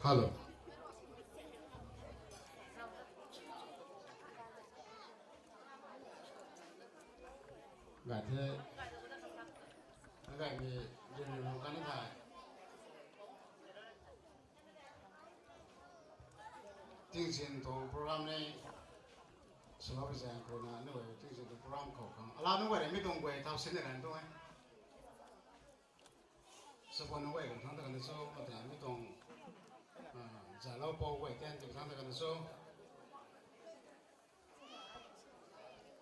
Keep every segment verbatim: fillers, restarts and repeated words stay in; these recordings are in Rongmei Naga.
Hello. Gay the. Gay mi, gay mi mung kan thai. Tingzin tuang program ni swlou zaeng khou na, nu tingzin tuang program khou khang ala nu gay mi tuang guay thau sin na kan tuang e. Support nu gay khang thang ta kan so, ata mi tuang, ah, zalou pou gay tian ti thang ta kan so.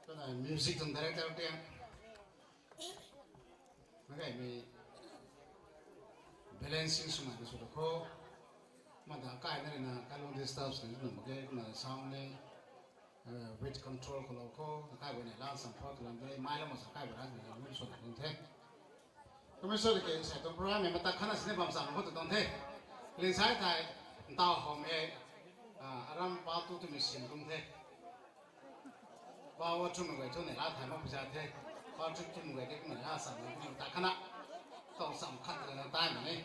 Kana music tuang director tian. Makai mi balancing swmei na sw ta khou. Mata kai na rina, kai lung staffs na num mak ge, kumna sound ni, eh, weight control khou lou khou, kai bui na lan sam khou tuang de, mai lam sa kai bui ran na num sw ta khou the. Kumna sw de ke, sai tuang program mi mata khana sini bam sam khou tuang the. Lin sai thai, ntau hom e, ah, aram pa tu tu mi sin kum the. Bawa chum gay thu nei la thai mak pui za the. Bawa chum chum gay de kum nei la sam kum ta khana. Tau sam khat la tai ma ni.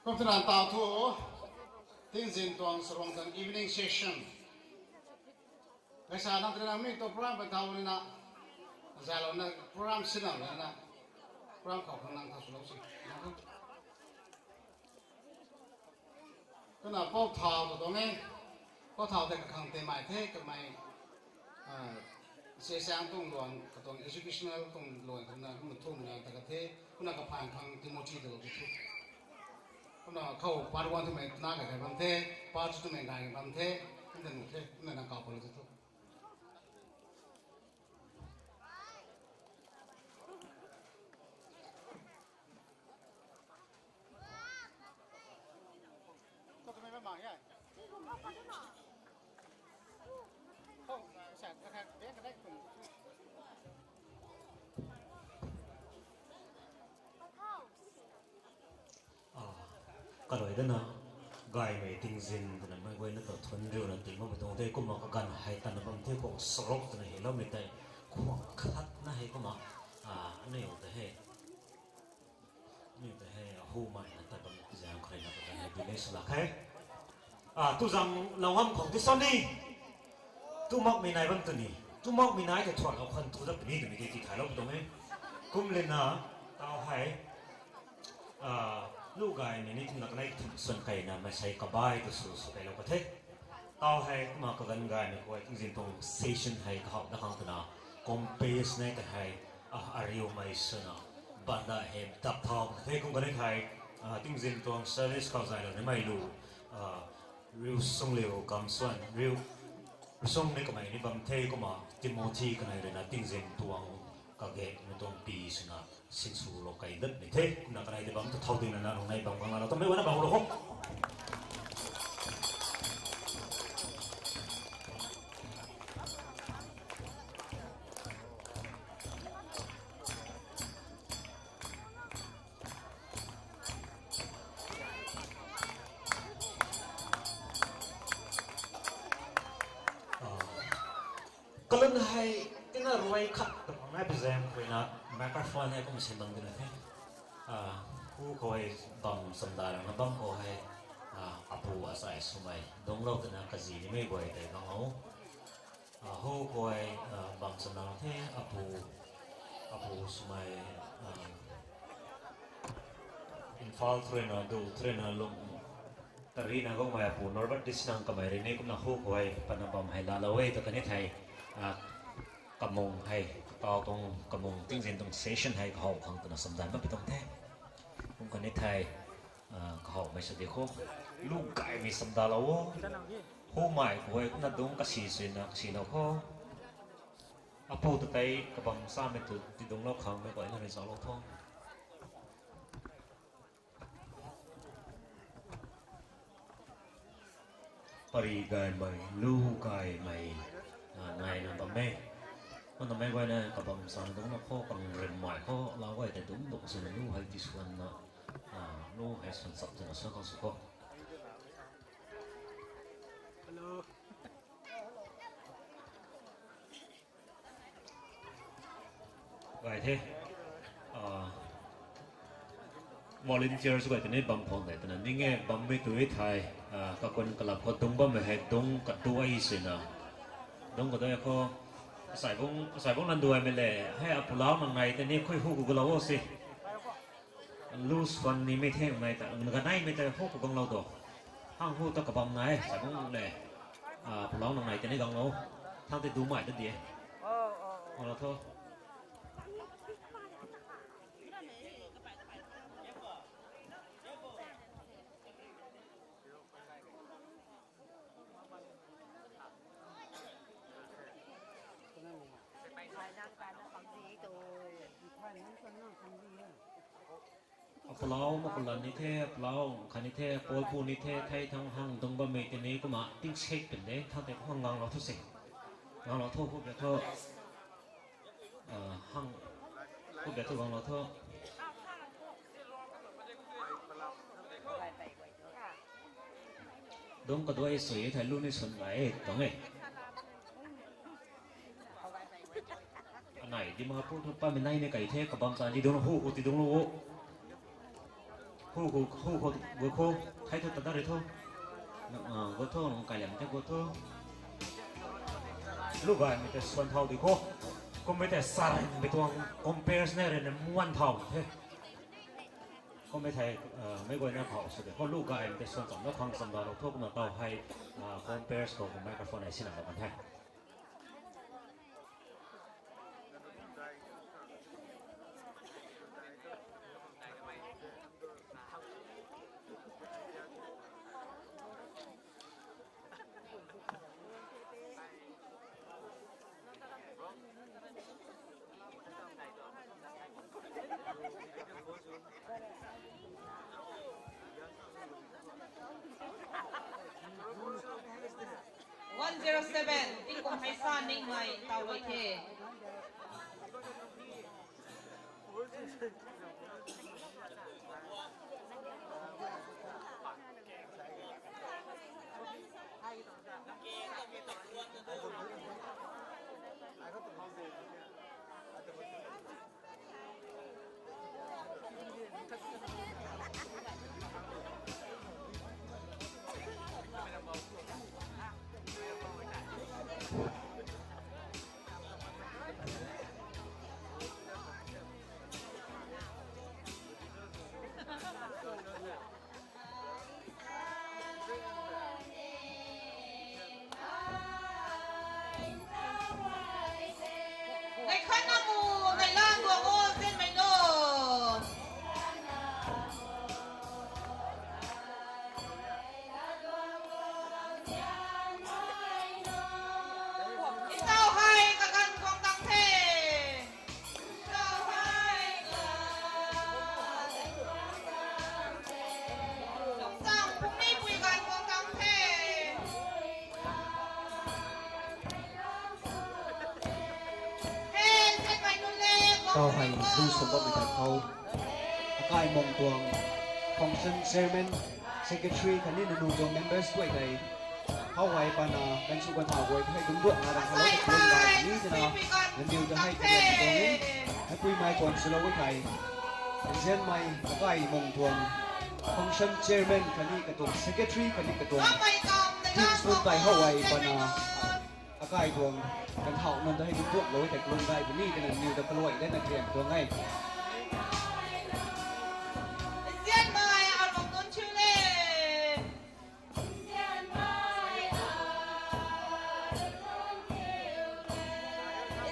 Kum tu ran tau thu. Tingzin tuang sarong tuang evening session. Gay sa nang tu nang mi tu program pa tau ni na. Zalou na program sina na. Program khou khang nang thau swlou si. Kana pou thau tu tuang e, pou thau tei kakhang tei mai the, kamei, ah, se sang tuang luan, katuang educational tuang luan khang na, kumna thu mei na ta ka the, kumna kaphan khang Timothy tu tu thu. Kumna khou part one tu mei na ka kai bam the, part two tu mei gay bam the, kumna nu the, kumna na kau pala tu thu. Ah, karui dana, gaymei tingzin twna mei guayna ta thun riuna ti makmei tuang the, kumna kaganv hei tana bam the, khou sarok twna heloumei tei, khou khat na hei kumna, ah, aniu ta hei. Aniu ta hei, ahumei na ta bam zaeng khou rui na kaganv hei delay swlak khe. Ah, tu zang lou ngam khou ti sa ni. Tu makmei nai bam tu ni. Tu makmei nai tei thuanlou khwan tu dat puni twmei tei tithaylou tuang e. Kum lena, tau hei, ah, lu gaymei ni kumna kanei thum swan keyna mei sei kabai tu sw sw keylou ka the. Tau hei kumna kaganv gaymei khou hei tingzin tuang session hei kahow dat khang twna compose nei ta hei, ah, ariumei swna banda hei dap thau the kum kanei thei, ah, tingzin tuang service khou zaylou nimei lu, ah, Riu Sung Liu Kamswan, Riu Sung ni kamei ni bam the kumna Timothy kanei rui na tingzin tuang kage mei tuang pi swna sinswlou key dat ni the, kumna kanei tei bam ta thau ding na na rung nei bam khang lana, tamei wana bam lou khou. Ah. Kalun hei, tina ruai khat, ta bang nai pui zaeng khou rui na, microphone hei kum sin bam dina the. Ah, hu khou hei bam samda rana bam khou hei, ah, apu asai swmei, dungclou twna kazi nimei guay tei bang o. Ah, hu khou hei, ah, bam samda the, apu, apu swmei, ah, Imphal thu rui na, du thu rui na lung, tari na guangmei apu Norbert Disinang kamei rui ni kumna hu khou hei, patna bam hei laalou e ta kanei thei, ah, kamung hei, kau tuang kamung tingzin tuang session hei kahow khang twna samdan bam pi tuang the. Kum kanei thei, ah, kahowmei sa di khou. Lu gaymei samdalou o. Humei khou hei kumna dungc kasi swna kasilou khou. Apu ta tei kabam samei tu tidungclou khang mei guayna rui zauclou tho. Pary gaymei, lu gaymei, ah, naina bam e. Kumna mei guayna kabam samei dungcna khou, kangremmei khou, lau guay tei dungc dungc swna lu hei tiswanna, ah, lu hei swan sap twna sa khang sw khou. Gay the. Ah, Volunteers guay tei ni bam khwang de twna ning e, bammei tu e thei, ah, kakun kalap khou dungc bammei hei dungc kaduai swna. Dungc kaduai khou, asai bung, asai bung lan duaimei le, hei apulau nang nai tei ni khui hu ku gulou o si. Lu swan nimei the nai ta, nga naimei tei hu ku ganglou do. Hang hu ta kabam nai, asai bung le. Ah, apulau nang nai tei ni ganglou. Thang tei dumei ta di e. Ganglou tho. Apulau makulan ni the, apulau khatni the, paulpu ni the, thei thang hang dungc bammei tei ni kumna tingsek pun de, thang tei khang ganglou thu se. Ganglou thu, hu bia thu. Ah, hang, hu bia thu ganglou thu. Dungc kaduai sui thei lu ni swn gay tuang e. Anei Dimapur thu pamei nai ni kai the, kabam ta di dungc, hu hu ti dungc lu o. Hu hu, hu hu, gu khou, thei thu ta da ri thu. Ah, gu thu, nang kai lam the gu thu. Lu gaymei tei swan thau di khou. Kummei tei sarinmei tuang compares ne rui na muan thau the. Kummei thei, ah, meic guayna khou sw de khou lu gaymei tei swan chamlou khang chamlou thu kumna taw hei, ah, compares khou kum microphone hei sinamlou kan the. One zero seven, tingkum hei sa ningmei taw rui the. Nai khat na mu, nai lan duang o, zinmei nu. Ntau hei kaganv guang tang the. Ntau hei kaganv guang tang the. Lungsang pumni pui ganv guang tang the. He, nthanmei nunc le, kau hei lu sw bammei ta khou, akai mung tuang function chairman, secretary khatni nanu tuang members guay tei, how hei pana ganv sw ganv thau guay hei dungc duakna rang khalou ta kalum gay ni twna, nangniw ta hei karian tuang ni, hei puimei kuan swlou e thei, nzianmei akai mung tuang function chairman khatni katuang secretary khatni katuang team sw tei how hei pana, akai tuang ganv thau nunc ta hei dungc duaklou e thei kalum gay puni twna nangniw ta kaluai dena karian tuang e. Nzianmei arung nunc thiu le.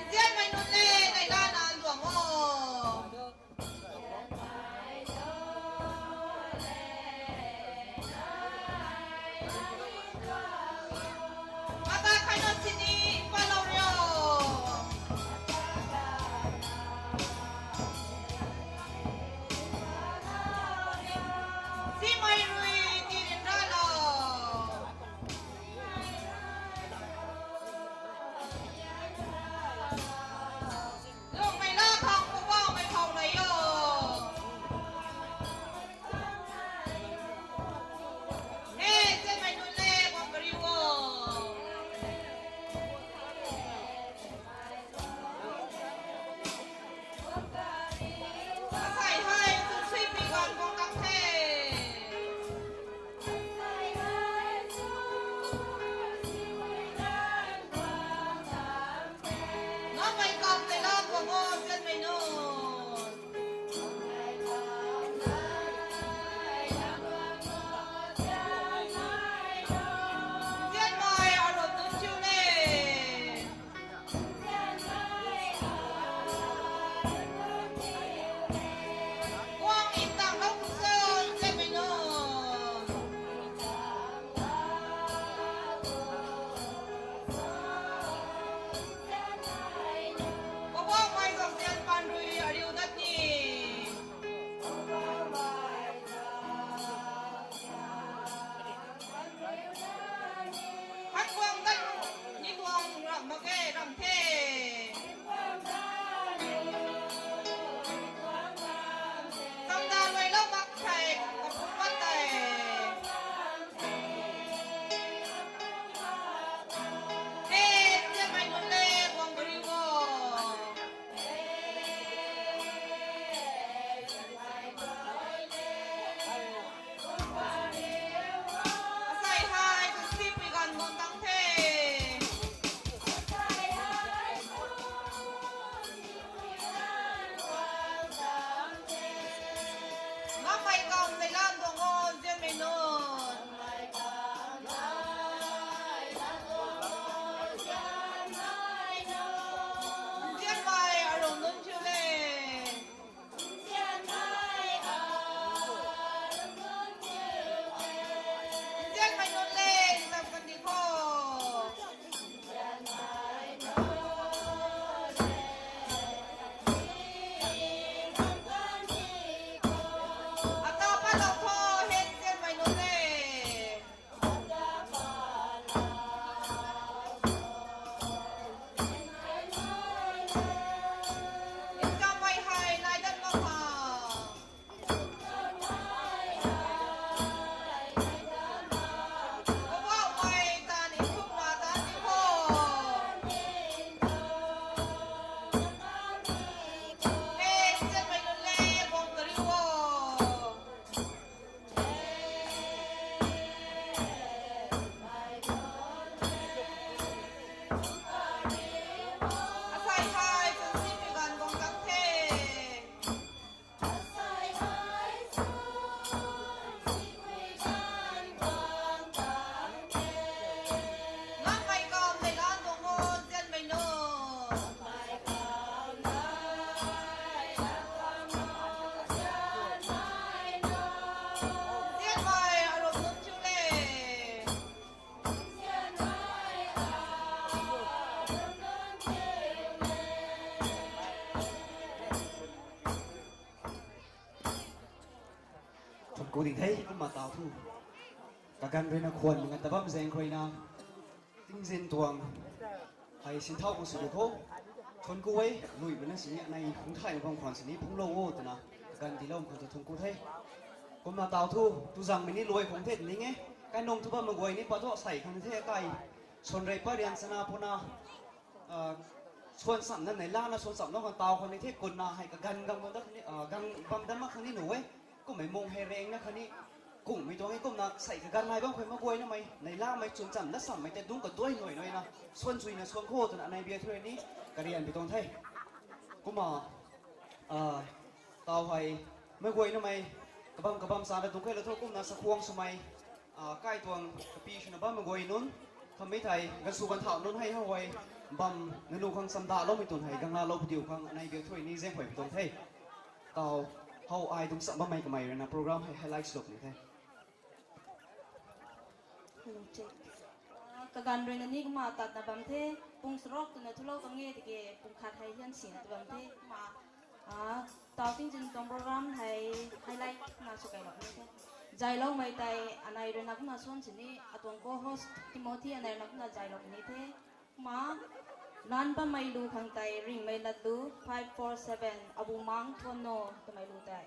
Nzianmei nunc le, nai lana luang o. Ata khaina sini palou rio. Ku ding the, kumna taw thu. Kaganv ruina khwan mei nga tabam zaeng khou ruina. Tingzin tuang. Hei sinthau khang sw di kho. Thuanc ku e, lui mana sini, anei phungc thay bam khwan sini, phungc lou o twna. Kaganv dilou khang tu thuanc ku the. Kumna taw thu, tu zangmei ni luai khang the ning e. Kai nung thu bam maguay ni pa tu sei khang the kai. Suan rei pa rian sana puna. Ah, suan sam na nei lana suan sam na khang taw khang ni the kunna hei kaganv gang bam da khang ni, ah, gang bam da mak khang ni nu e. Kummei mung hei reng na khang ni. Kummei tuang e kumna sei kaganv lai bam khou maguay na mei. Nei lamei chun cham na sammei te dungc kaduai nuai nuai na. Suan sui na suan kho twna anei bia thu ni. Karian bi tuang the. Kumna, ah, taw hei, maguay na mei, kabam kabam sa na dungc khe la thu kumna sakhuang swmei, ah, kai tuang kapi swna bam maguay nunc, khamei thei, gansu ganthau nunc hei how hei, bam, nanu khang samdaloumei tun hei, ganglalou padiu khang, anei biak thu ni zaeng huay pi tuang the. Taw, how ai dungc sam bammei kamei ruina program hei highlight swlou ni the. Hello, check. Ah, kaganv ruina ni kumna tatna bam the, pung sarok twna thulou kang e tiki, pung khat hei hian sina tu bam the, kumna, ah, taw tingzin tuang program hei highlight na sw kailou ni the. Zayloumei tei anei ruina kumna suan sini, atuang co-host Timothy anei ruina kumna zaylou ni the. Kumna, lan bammei lu khang tei ringhmei latlu five four seven, Abu Mang Thuanno twmei lu tei.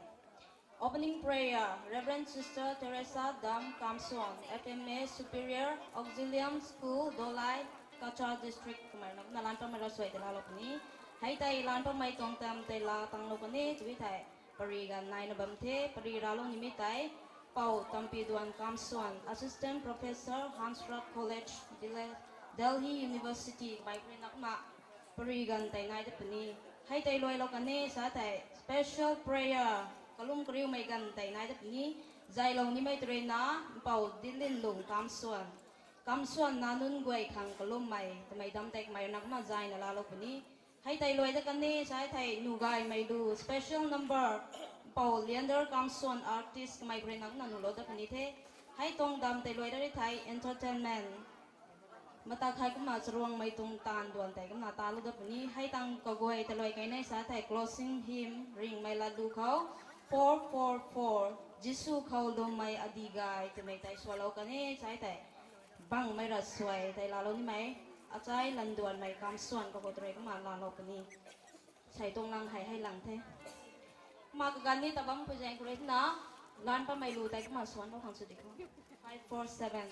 Opening prayer, Reverend Sister Teresa Dam Kamsuan, F M A, Superior Auxilium School, Dolai, Cachar District, twmei na kumna lan bammei rasuai tei laalou puni. Hei tei lan bammei tuang tam tei laa tanglou puni, twi thei. Pari ganv naina bam the, pari raclou nimei tei, Pou Tampiduan Kamsuan, Assistant Professor, Hansrod College, Dile-, Delhi University, kamei khou ruina kumna, pari ganv tei nai da puni. Hei tei luailou kan e sa tei, special prayer, kalum kariumei ganv tei nai da puni. Zaylou nimei tw ruina, Pou Dilinlung Kamsuan. Kamsuan na nunc guay khang kalummei, twmei dam tei kamei ruina kumna zayna laalou puni. Hei tei luai da kan e sa thei, nugaymei lu, special number, Pou Leander Kamsuan artist, kamei khou ruina kumna nulou da puni the. Hei tuang dam tei luai da ri thei, entertainment. Mata khai kumna charuangmei tuang taanv duan tei kumna talou da puni. Hei tang kaguay tei luai kai nei sa thei, closing hymn, ringhmei latlu khou, four four four, Jisu khou lwmmei adi gay, twmei tei sualou kan e sa thei. Bangmei rasuai tei laalou nimei, achai landuanmei Kamsuan kakhou tei rui kumna laalou puni. Sei tuang lang hei hei lang the. Kumna kaganv ni tabam pui zaeng khou ruina, lan bammei lu tei kumna suanlou khang sw di kho. Five four seven.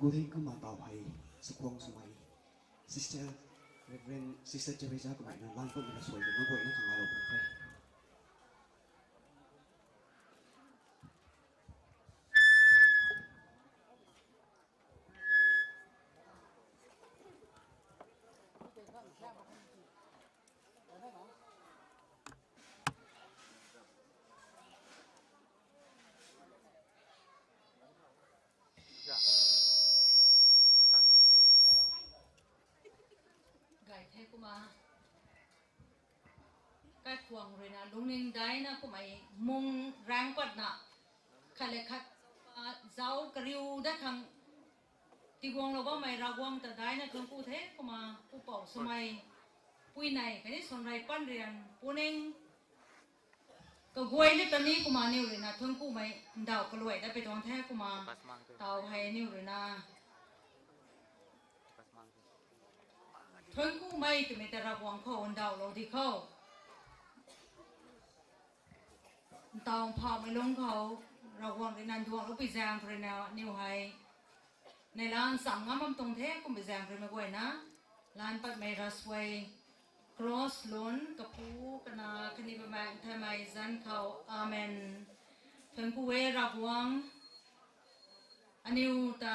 Gulhing kumna taw hei, sakhwang swmei, Sister, Reverend Sister Teresa kummei na lan kumna suai na guayna khang aro bam the. Gay the kumna. Kaikhwang ruina lungning daina kummei mung rang patna. Khat le khat, a, zauc kariu dat khang tiguanglou bammei Ravguangc ta daina thuanc ku the kumna pupouc swmei puinei khatni swanrei pan rian puning kaguay ni ta ni kumna aniw ruina thuanc kumei ndauh kaluai dat pui tuang the kumna taw hei aniw ruina thuanc kumei twmei ta Ravguangc khou ndauhlou di khou. Ntaw mphauhmei lungc khou Ravguangc ruina nduangloupui zaeng khou ruina aniw hei neihla ncham ngam bam tuang the kumpui zaeng khou ruimei guayna lan patmei ravsuai cross lun kapu kana khatni Bumaengh Nthanmei zanc khou. Amen. Thuanc ku e Ravguangc, aniw ta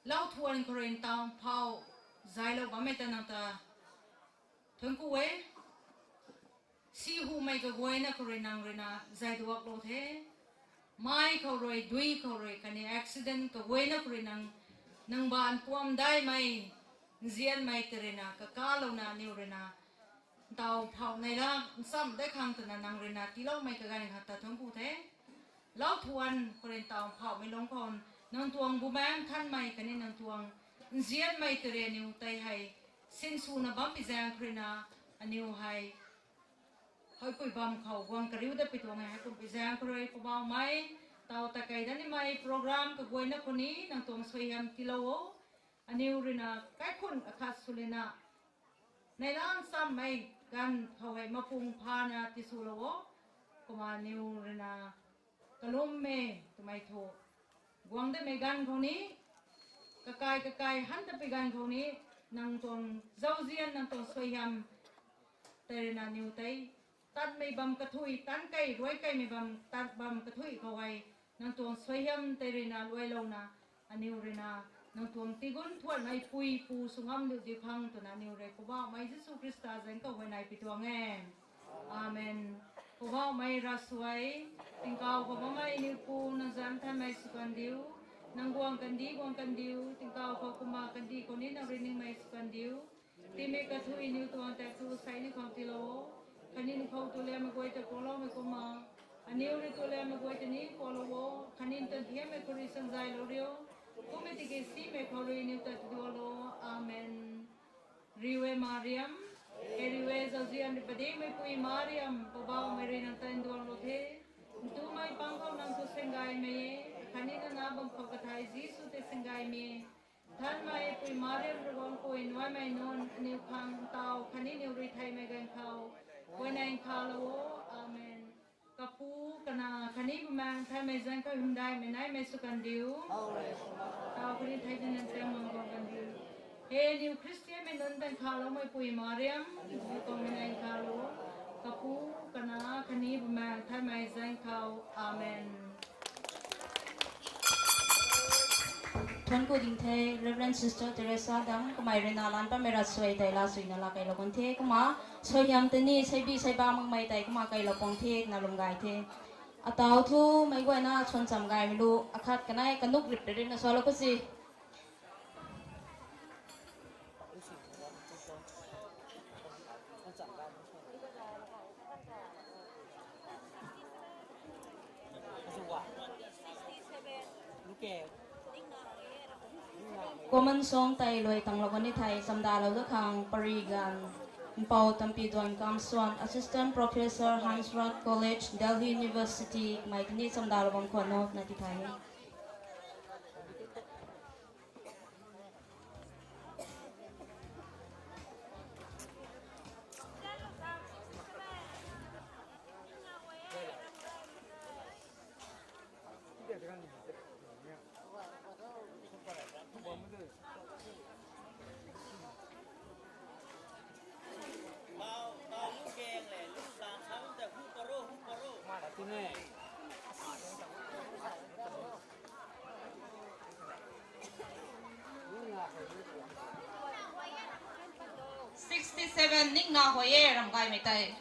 lau thuan khou rui ntaw mphauh zaylou bammei ta nang ta thuanc ku e. Si humei kaguayna khou rui nang ruina zayduaklou the. Mei khou rui, dui khou rui khatni accident kaguayna khou rui nang, nang baanv puam daimei nzianmei tei ruina kakalouna aniw ruina ntaw mphauh neihla ncham dat khang twna nang ruina tiiloumei kaganv khang ta thuanc ku the. Lau thuan khou rui ntaw mphauhmei lungc khou nang tuang Bumaengh Nthanmei khatni nang tuang nzianmei tei rui aniw tei hei sinswna bampui zaeng khou ruina aniw hei huaipui bam khou guang kariu dat pui tuang e. Heikumhpui zaeng khou rui Poubauhmei, taw ta kei dat nimei program kaguayna khou ni nang tuang suaihiam tiilou o. Aniw ruina kaikhun akhat swlana neihla nchammei ganv khou hei mapung phana tiswlou o. Kumna aniw ruina kalummei twmei thu guang datmei ganv khou ni, kakai kakai han tatpui ganv khou ni, nang tuang zauzian, nang tuang suaihiam tei ruina aniw tei tatmei bam kathuic, tan kei ruai keimei bam tat bam kathuic khou hei nang tuang suaihiam tei ruina luailouna aniw ruina nang tuang tigun thuanmei pui pu sw ngam diu diu khang twna aniw rui Poubauhmei Jisu Khrista zanc khou huayney pui tuang e. Amen. Poubauhmei ravsuai, tingkauh khou bammei aniw Pu, nang zanc nthanmei sw kan diu, nang guang kandih guang kan diu, tingkauh khou kumna kandih khou ni nang rui ningmei sw kan diu. Tiimei kathuic aniw tuang tak thu sei ni khang tiilou o. Khatni aniw khou tuliammei guay ta kuakloumei kumna aniw rui tuliammei guay ta ni kuaklou o. Khatni ntanthiammei khou rui sanzaylou rio, kummei tiki simei khou rui aniw ta tidualou o. Amen. Riu e Mariam, hei riu e zauzian rui padikmeipui Mariam, Poubauhmei rui nang ta nduanglou the. Ntumei pang khou nang thu senggaymei e, khatni nang nac bam khou kathai Jisu tei senggaymei e. Nthanmeipui Mariam, Ravguangc pui, nuaimei nunc, aniw khang ntaw khatni aniw rui theimei ganv khou huayney nkhavlou o. Amen. Kapu, Kanac khatni Bumaengh Nthanmei zanc khou hymdaihmei naimei sw kan diu. Ntaw khatni thei dinc nang chaeng mang guang kan diu. Hei aniw Khristianmei nunc ta nkhavloumei pui Mariam, aniw khou huayney nkhavlou o. Kapu, Kanac khatni Bumaengh Nthanmei zanc khou. Amen. Thuanc ku ding the, Reverend Sister Teresa Dam, kamei ruina lan patmei ravsuai tei laa suina laa keylou kan the, kumna suaihiam tei ni seibi seiba makmei tei kumna keylou pang the, na lwm gay the. Ataw thu meic guayna suan cham gaymei lu, akhat kanei kanuk rip rip na sualou khou si. Common song tei luai tanglou kan ni thei, chamdalou dat khang pari ganv Mpouh Tampiduan Kamsuan, Assistant Professor, Hansrad College, Delhi University, mei tini chamdalou bam khwan o na ti thei. Sixty seven Ningna Hoye, Ramgaymei tei.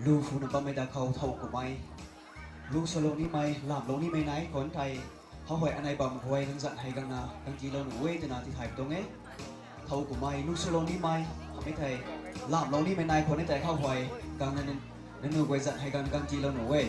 Lu phuna bammei da khou thow kumei, lu salou nimei, lamlou nimei nai khwan tei, hou hei anei bam guay nang zan hei gangna kangkilou nuh e twna tithay tuang e. Thow kumei, lu salou nimei, hamei thei, lamlou nimei nai khwan e tei hou hei, gangna nanu guay zan hei gangna kangkilou nuh e.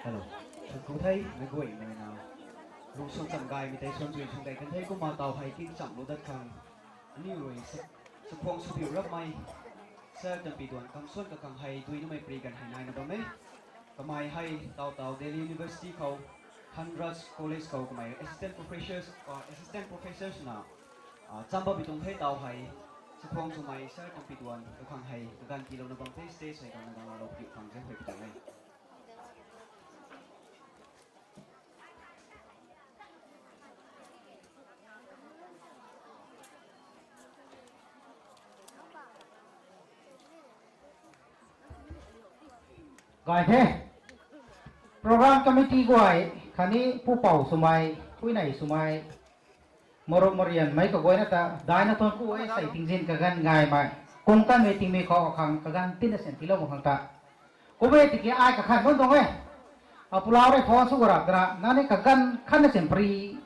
Hello. Thank you thei, meic guay mei na. Lung sung cham gaymei tei suan chui sung dei kan thei kumna taw hei king cham lu dat khang. Aniu rui sa-, sakhwang subiu rapmei. Sir Tampi Duan kam suan kakhang hei dui namei pri kan hei nai na bam e. Kamei hei taw taw Delhi University khou, Honraj College khou kamei assistant professors, uh, assistant professors na, uh, cham bam bi tuang the taw hei. Sakhwang swmei Sir Tampi Duan kakhang hei kaganv tiilou na bam the stage hei kan na gang lou piu khang se hei pi tuang e. Gay the. Program committee guay khatni pupouc swmei, thuinei swmei, marup marianmei kaguayna ta daina tuang ku e sei tingzin kaganv gaymei. Kung kanmei tingmei khou akhang kaganv tina sian tiilou mak khang ta. Kum e tiki ai kakhan bam tuang e. Apulau rui phone sw gura kara, nang ni kaganv khatna sian pri,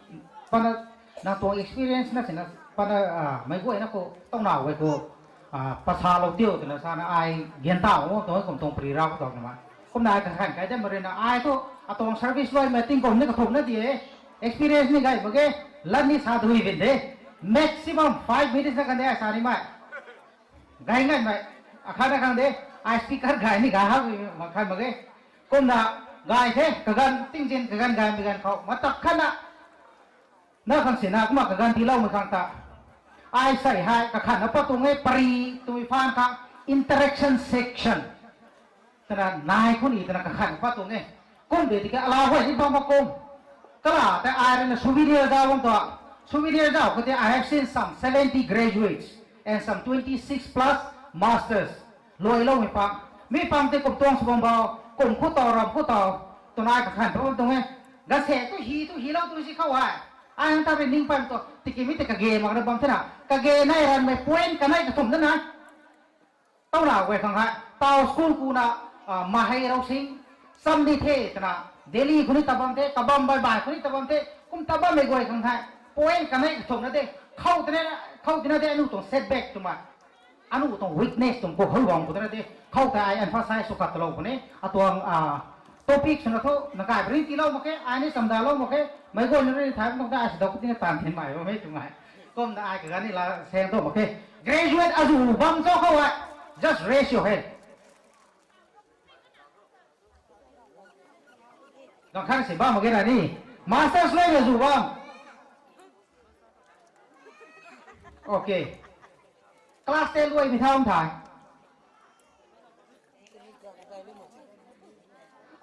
pana, nang tuang experience na sina, pana, ah, meic guayna khou, tawna guay khou, ah, pasalou tiu twna sana ai gan ta o tuang e kum tuang pri rau tuang na ma. Kumna ai kakhan kai de marina ai thu, atuang service luaimei tingkum ni kathumh na di e, experience ni gay mak ge, lat ni sa dui bin de, maximum five minutes na kan de ai sa ni mei. Gay nganmei, akhat na khang de, ai speaker gay ni gay hak mak khan mak ge. Kumna gay the, kaganv tingzin, kaganv gaymei ganv khou, matak khatna, na khang sina kumna kaganv tiiloumei khang ta. Ai sei hei, kakhanna pat tuang e pari, twmei phaan khang, interaction section. Twna nai khou ni twna kakhan pat tuang e. Kum de tiki alau hei ni bam mak kum. Kala tei ai rui na souvenir zauc bam tuang. Souvenir zauc khou tei I have seen some seventy graduates and some twenty six plus masters. Luailoumei pang. Mi pang tei kum tuang sw bam bau, kum khou taw, ram khou taw. Twna ai kakhan pat bam tuang e. Gase tu hi, tu hilou tu si khou ai. Ai hang ta rui ning pam tu, tikimei tei kage mak na bam thena. Kage nai ranmei point kanei kathumh na na. Tawna guay khang hei, taw school kuna, ah, Mahei Raosing, cham di the twna, Delhi khou ni ta bam the, kabam bai bai khou ni ta bam the, kum ta bammei guay khang hei, point kanei kathumh na de, khou tina, khou tina de aniu tuang setback twmei, aniu tuang weakness tuang khou how bam khou tina de, khou ta ai emphasize sw khat talou khou ni, atuang, ah, topic swna thu, na kai brin tiilou mak khe, ai ni chamdalou mak khe, meic guayna rui thay mak ta ai sw dau khou tina taanv thinmei bammei twmei. Kumna ai kaganv ni la seng tu mak khe. Graduate azu bam cho khou e. Just raise your hand. Gang khan si bam mak ge na ni. Masters luai azu bam. Okay. Class ten luaimei thau thai.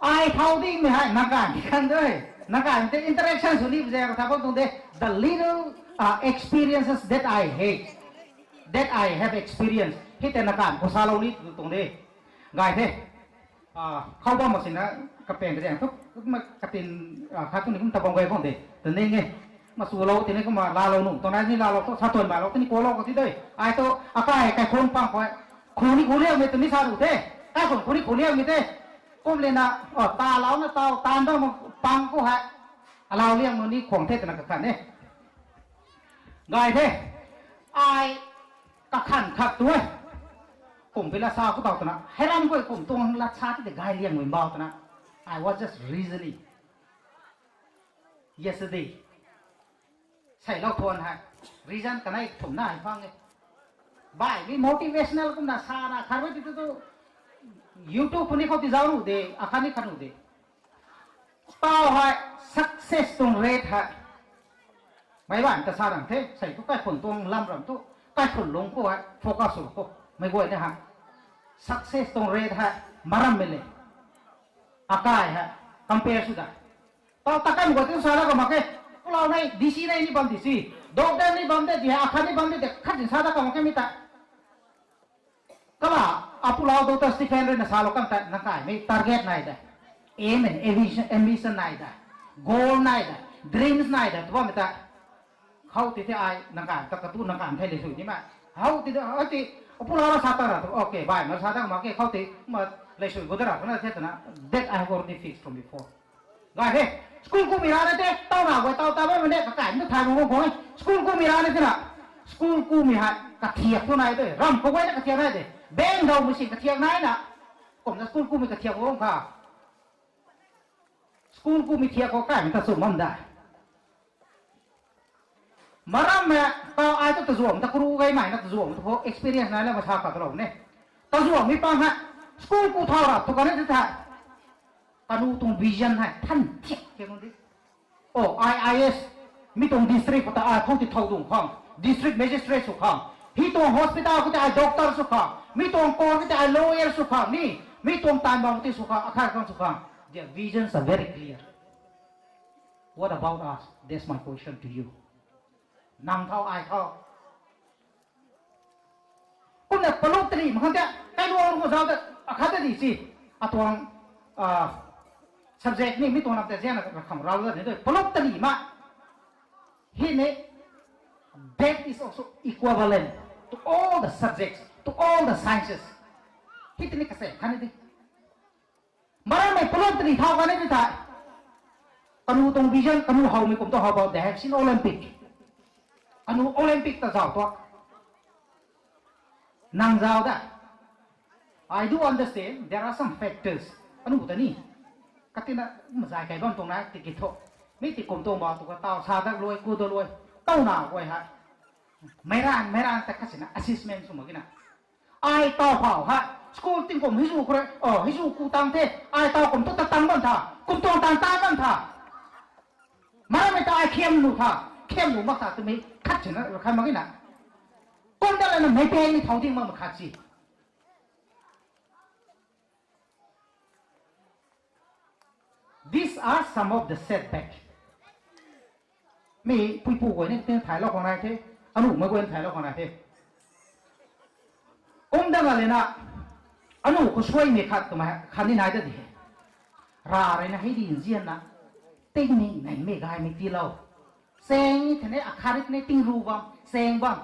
Ai thau dingmei hei, na kan khan de. Na kan tei interaction sw ni zang tha bam tuang de. The little, uh, experiences that I hate, that I have experienced. Hei tei na kan khou salou ni tuang de. Gay the. Ah, khou bam mak sina, kapeng kazang thu, kumna katin, ah, khat thu ni kum ta bam gay khang de. Tw ning e. Ma swlou tini kumna laalou nu. Tuang nai ni laalou thu, sa tuan mailou, tini kualou khou ti de. Ai thu, akai, kaikhun pang khou. Khou ni khou liangmei tw ni sa ru the. Kaikhun khou ni khou liangmei the. Kum le na, oh, talou na taw, taanv bam pang khou hei. Alau liang nu ni khwang the twna kakhan e. Gay the. Ai kakhan khat tu e. Kum pi lat sa khou taw twna. Heiram khou kum tuang lat sa ti de gay liangmei bau twna. I was just reasoning yesterday. Seilou thuan hei. Reason kanei thumh na hei phang e. Baihmei motivational kumna sana khat rui ti tu tu. YouTube khou ni khou ti zauc nu de, akhat ni khat nu de. Taw hei success tuang rate hei. Meic baihmei ta sa rang the, sei thu kaikhun tuang lam ram thu, kaikhun lungc khou hei focus sw khou. Meic guay ni hei success tuang rate hei marammei le. Akai hei compare sw da. Taw ta kan guay tu sa la ka mak khe. Pulau nei, D C nei ni bam di si. Doctor ni bam de di hei, akhat ni bam de di, khat zin sa da ka mak khe mi ta. Kala, apulau Doctor Stephen rui na salou kan ta, na kaimei target nai de. Aim and ambition, ambition nai de. Goal nai de. Dreams nai de. Tu bammei ta. Khou ti the ai, na kan ta katu na kan thei lei sui ni ma. How ti de, how ti, apulau ra sa ta ra tu, okay, bai, na sa ta ma ke, khou ti, ma, lei sui gu da ra, na the ta na, that I have already fixed from before. Gay the, school kumei rana te, taw na guay taw ta bammei ne, kakai mei thay mak khou e. School kumei rana te na, school kumei hei, kathiak thu nai de, ram khou guay na kathiak nai de, bang daw machine kathiak nai na, kumna school kumei kathiak mak kha. School ku mi thiak khou kaimei ta chu mam da. Maram e, ta ai ta tazuam ta kuru gay mai na tazuam ta khou experience nai la masa kha talou ne. Tazuam mi pang ha. School ku thau ra tu kan ne tha. Kanu tuang vision hei than thiak ke nung di. Oh, I I S, mi tuang district khou ta ai khou ti thau dung khang, district magistrate sw khang, hi tuang hospital khou ti ai doctor sw khang, mi tuang court khou ti ai lawyer sw khang, ni, mi tuang tan bang ti sw khang, akhai khang sw khang. Their visions are very clear. What about us? That's my question to you. Nang thau, ai thau. Kumna palup tali mak khang ta, kailuang khou zau ta, akhat ta di si. Atuang, ah, subject ni mi tuang lam ta zian na kham rau ta ni tu. Palup tali mak. Hi ni, that is also equivalent to all the subjects, to all the sciences. Hi tini kasem khan ni di. Maram e palup tali thau kan ni di tha. Kanu tuang vision, kanu howmei kum tu how about they have seen Olympic. Kanu Olympic ta zau tu. Nang zau da. I do understand there are some factors. Anu ta ni. Katina mazai kai bam tuang na tiki tho. Mi ti kum tuang ba tu ka tau sa dak luai, ku da luai. Tau na guay ha. Meiran, meiran ta kasina assessment sw mak gina. Ai tau phau ha. School tingkum hizu khou re. Oh, hizu ku tang the. Ai tau kum tu ta tang bam tha. Kum tuang tang tai bam tha. Maram e ta ai khiam lu tha. Khiam lu mak tha twmei khat sina khan mak gina. Kum da lana mei pe ni thau ding mak mak khat si. These are some of the setback. Mi puipu guay ni tin thailou khang nai the, anu mei guay thailou khang nai the. Kum da nga lena, anu khou suaimei khat twmei khat ni nai ta di he. Ra rui na hei di nzianna, ting ni neimei gaymei tiilou. Seng ni thene akharit ni ting ru bam, seng bam,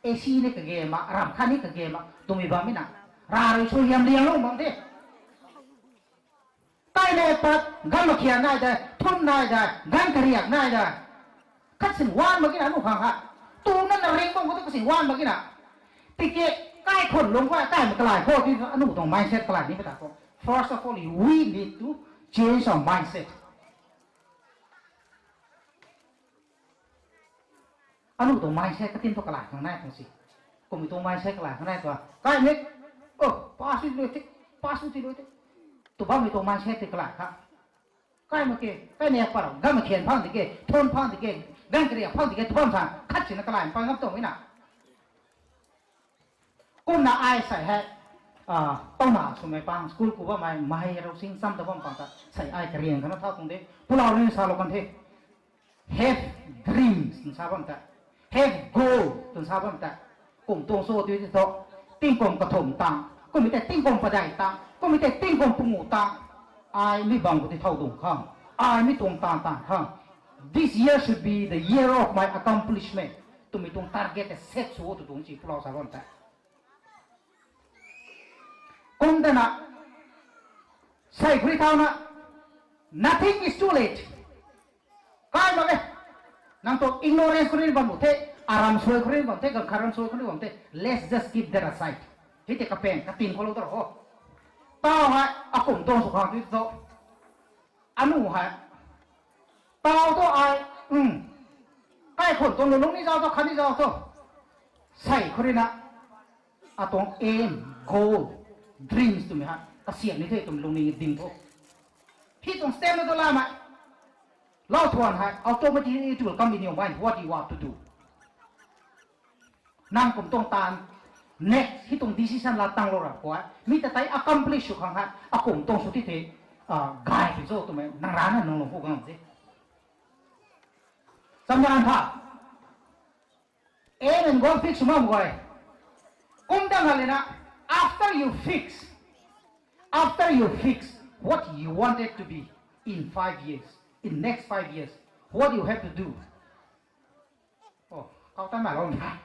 A C ni kage ma, ram khat ni kage ma twmei bam mi na. Ra rui suaihiam lianglou bam the. Kai le pat, gan makhian nai de, thun nai de, gan kariak nai de. Khat sin wan mak gina nu khang ha. Tu na na ring bam khou tu khat sin wan mak gina. Tiki, kai khun lung khou, kai mak kalai khou, ti anu tuang mindset kalai ni mata khou. First of all, we need to change our mindset. Anu tuang mindset katin thu kalai khang nai tuang si. Kumhmei tuang mindset kalai khang nai tuang. Kai mek, oh, pass ti lui ti, pass ti lui ti. Tu bammei tuang mindset ti kalai kha. Kai mak ke, kai nek pat, gan makhian phang di ke, thun phang di ke, gan kariak phang di ke, tu bam sa, khat sina kalai phang ngam tuang na. Kumna ai sei hei, ah, tauna swmei pang, school ku bammei, mei rau sing cham ta bam pang ta, sei ai kariang khana thau tuang de, pulau rui salou kan the. Have dreams, twna sa bam ta. Have goal, twna sa bam ta. Kum tuang cho ti ti tho. Tingkum kathumh tang. Kummei tei tingkum padeih tang. Kummei tei tingkum pangu tang. Ai mi bang khou ti thau dung khang. Ai mi tuang tang tang khang. This year should be the year of my accomplishment. Twmei tuang target tei set sw o tw tuang si pulau sa bam ta. Kum tana, sei khou rui thauna, nothing is too late. Kai mak e. Nang tu ignorance khou rui bam bu the, aram suai khou rui bam the, ganv khat ram suai khou rui bam the. Let's just keep that aside. Hei tei kapeng, katin khou lou ta ho. Tau hei, akum tuang sw khang ti tho. Anu hei. Tau tu ai, um. Kai khun tuang lulung ni zau tu, khat ni zau tu. Sei khou rui na. Atuang aim, goal, dreams twmei hei. Kasiam ni the twmei lungning ding tho. Hei tuang step na tu lamei. Lau thuan hei, automatically it will come in your mind what you want to do. Nang kum tuang taanv, next, hei tuang decision la tanglou ra khou e. Mi ta tei accomplish sw khang hei, akum tuang sw ti the, ah, gay pui cho twmei, nang rana nang lung khou gang the. Chamdan tha. Aim and goal fix sw mak guay. Kum dang ha lena, after you fix, after you fix what you wanted to be in five years, in next five years, what you have to do? Oh, kau tan ma lou na.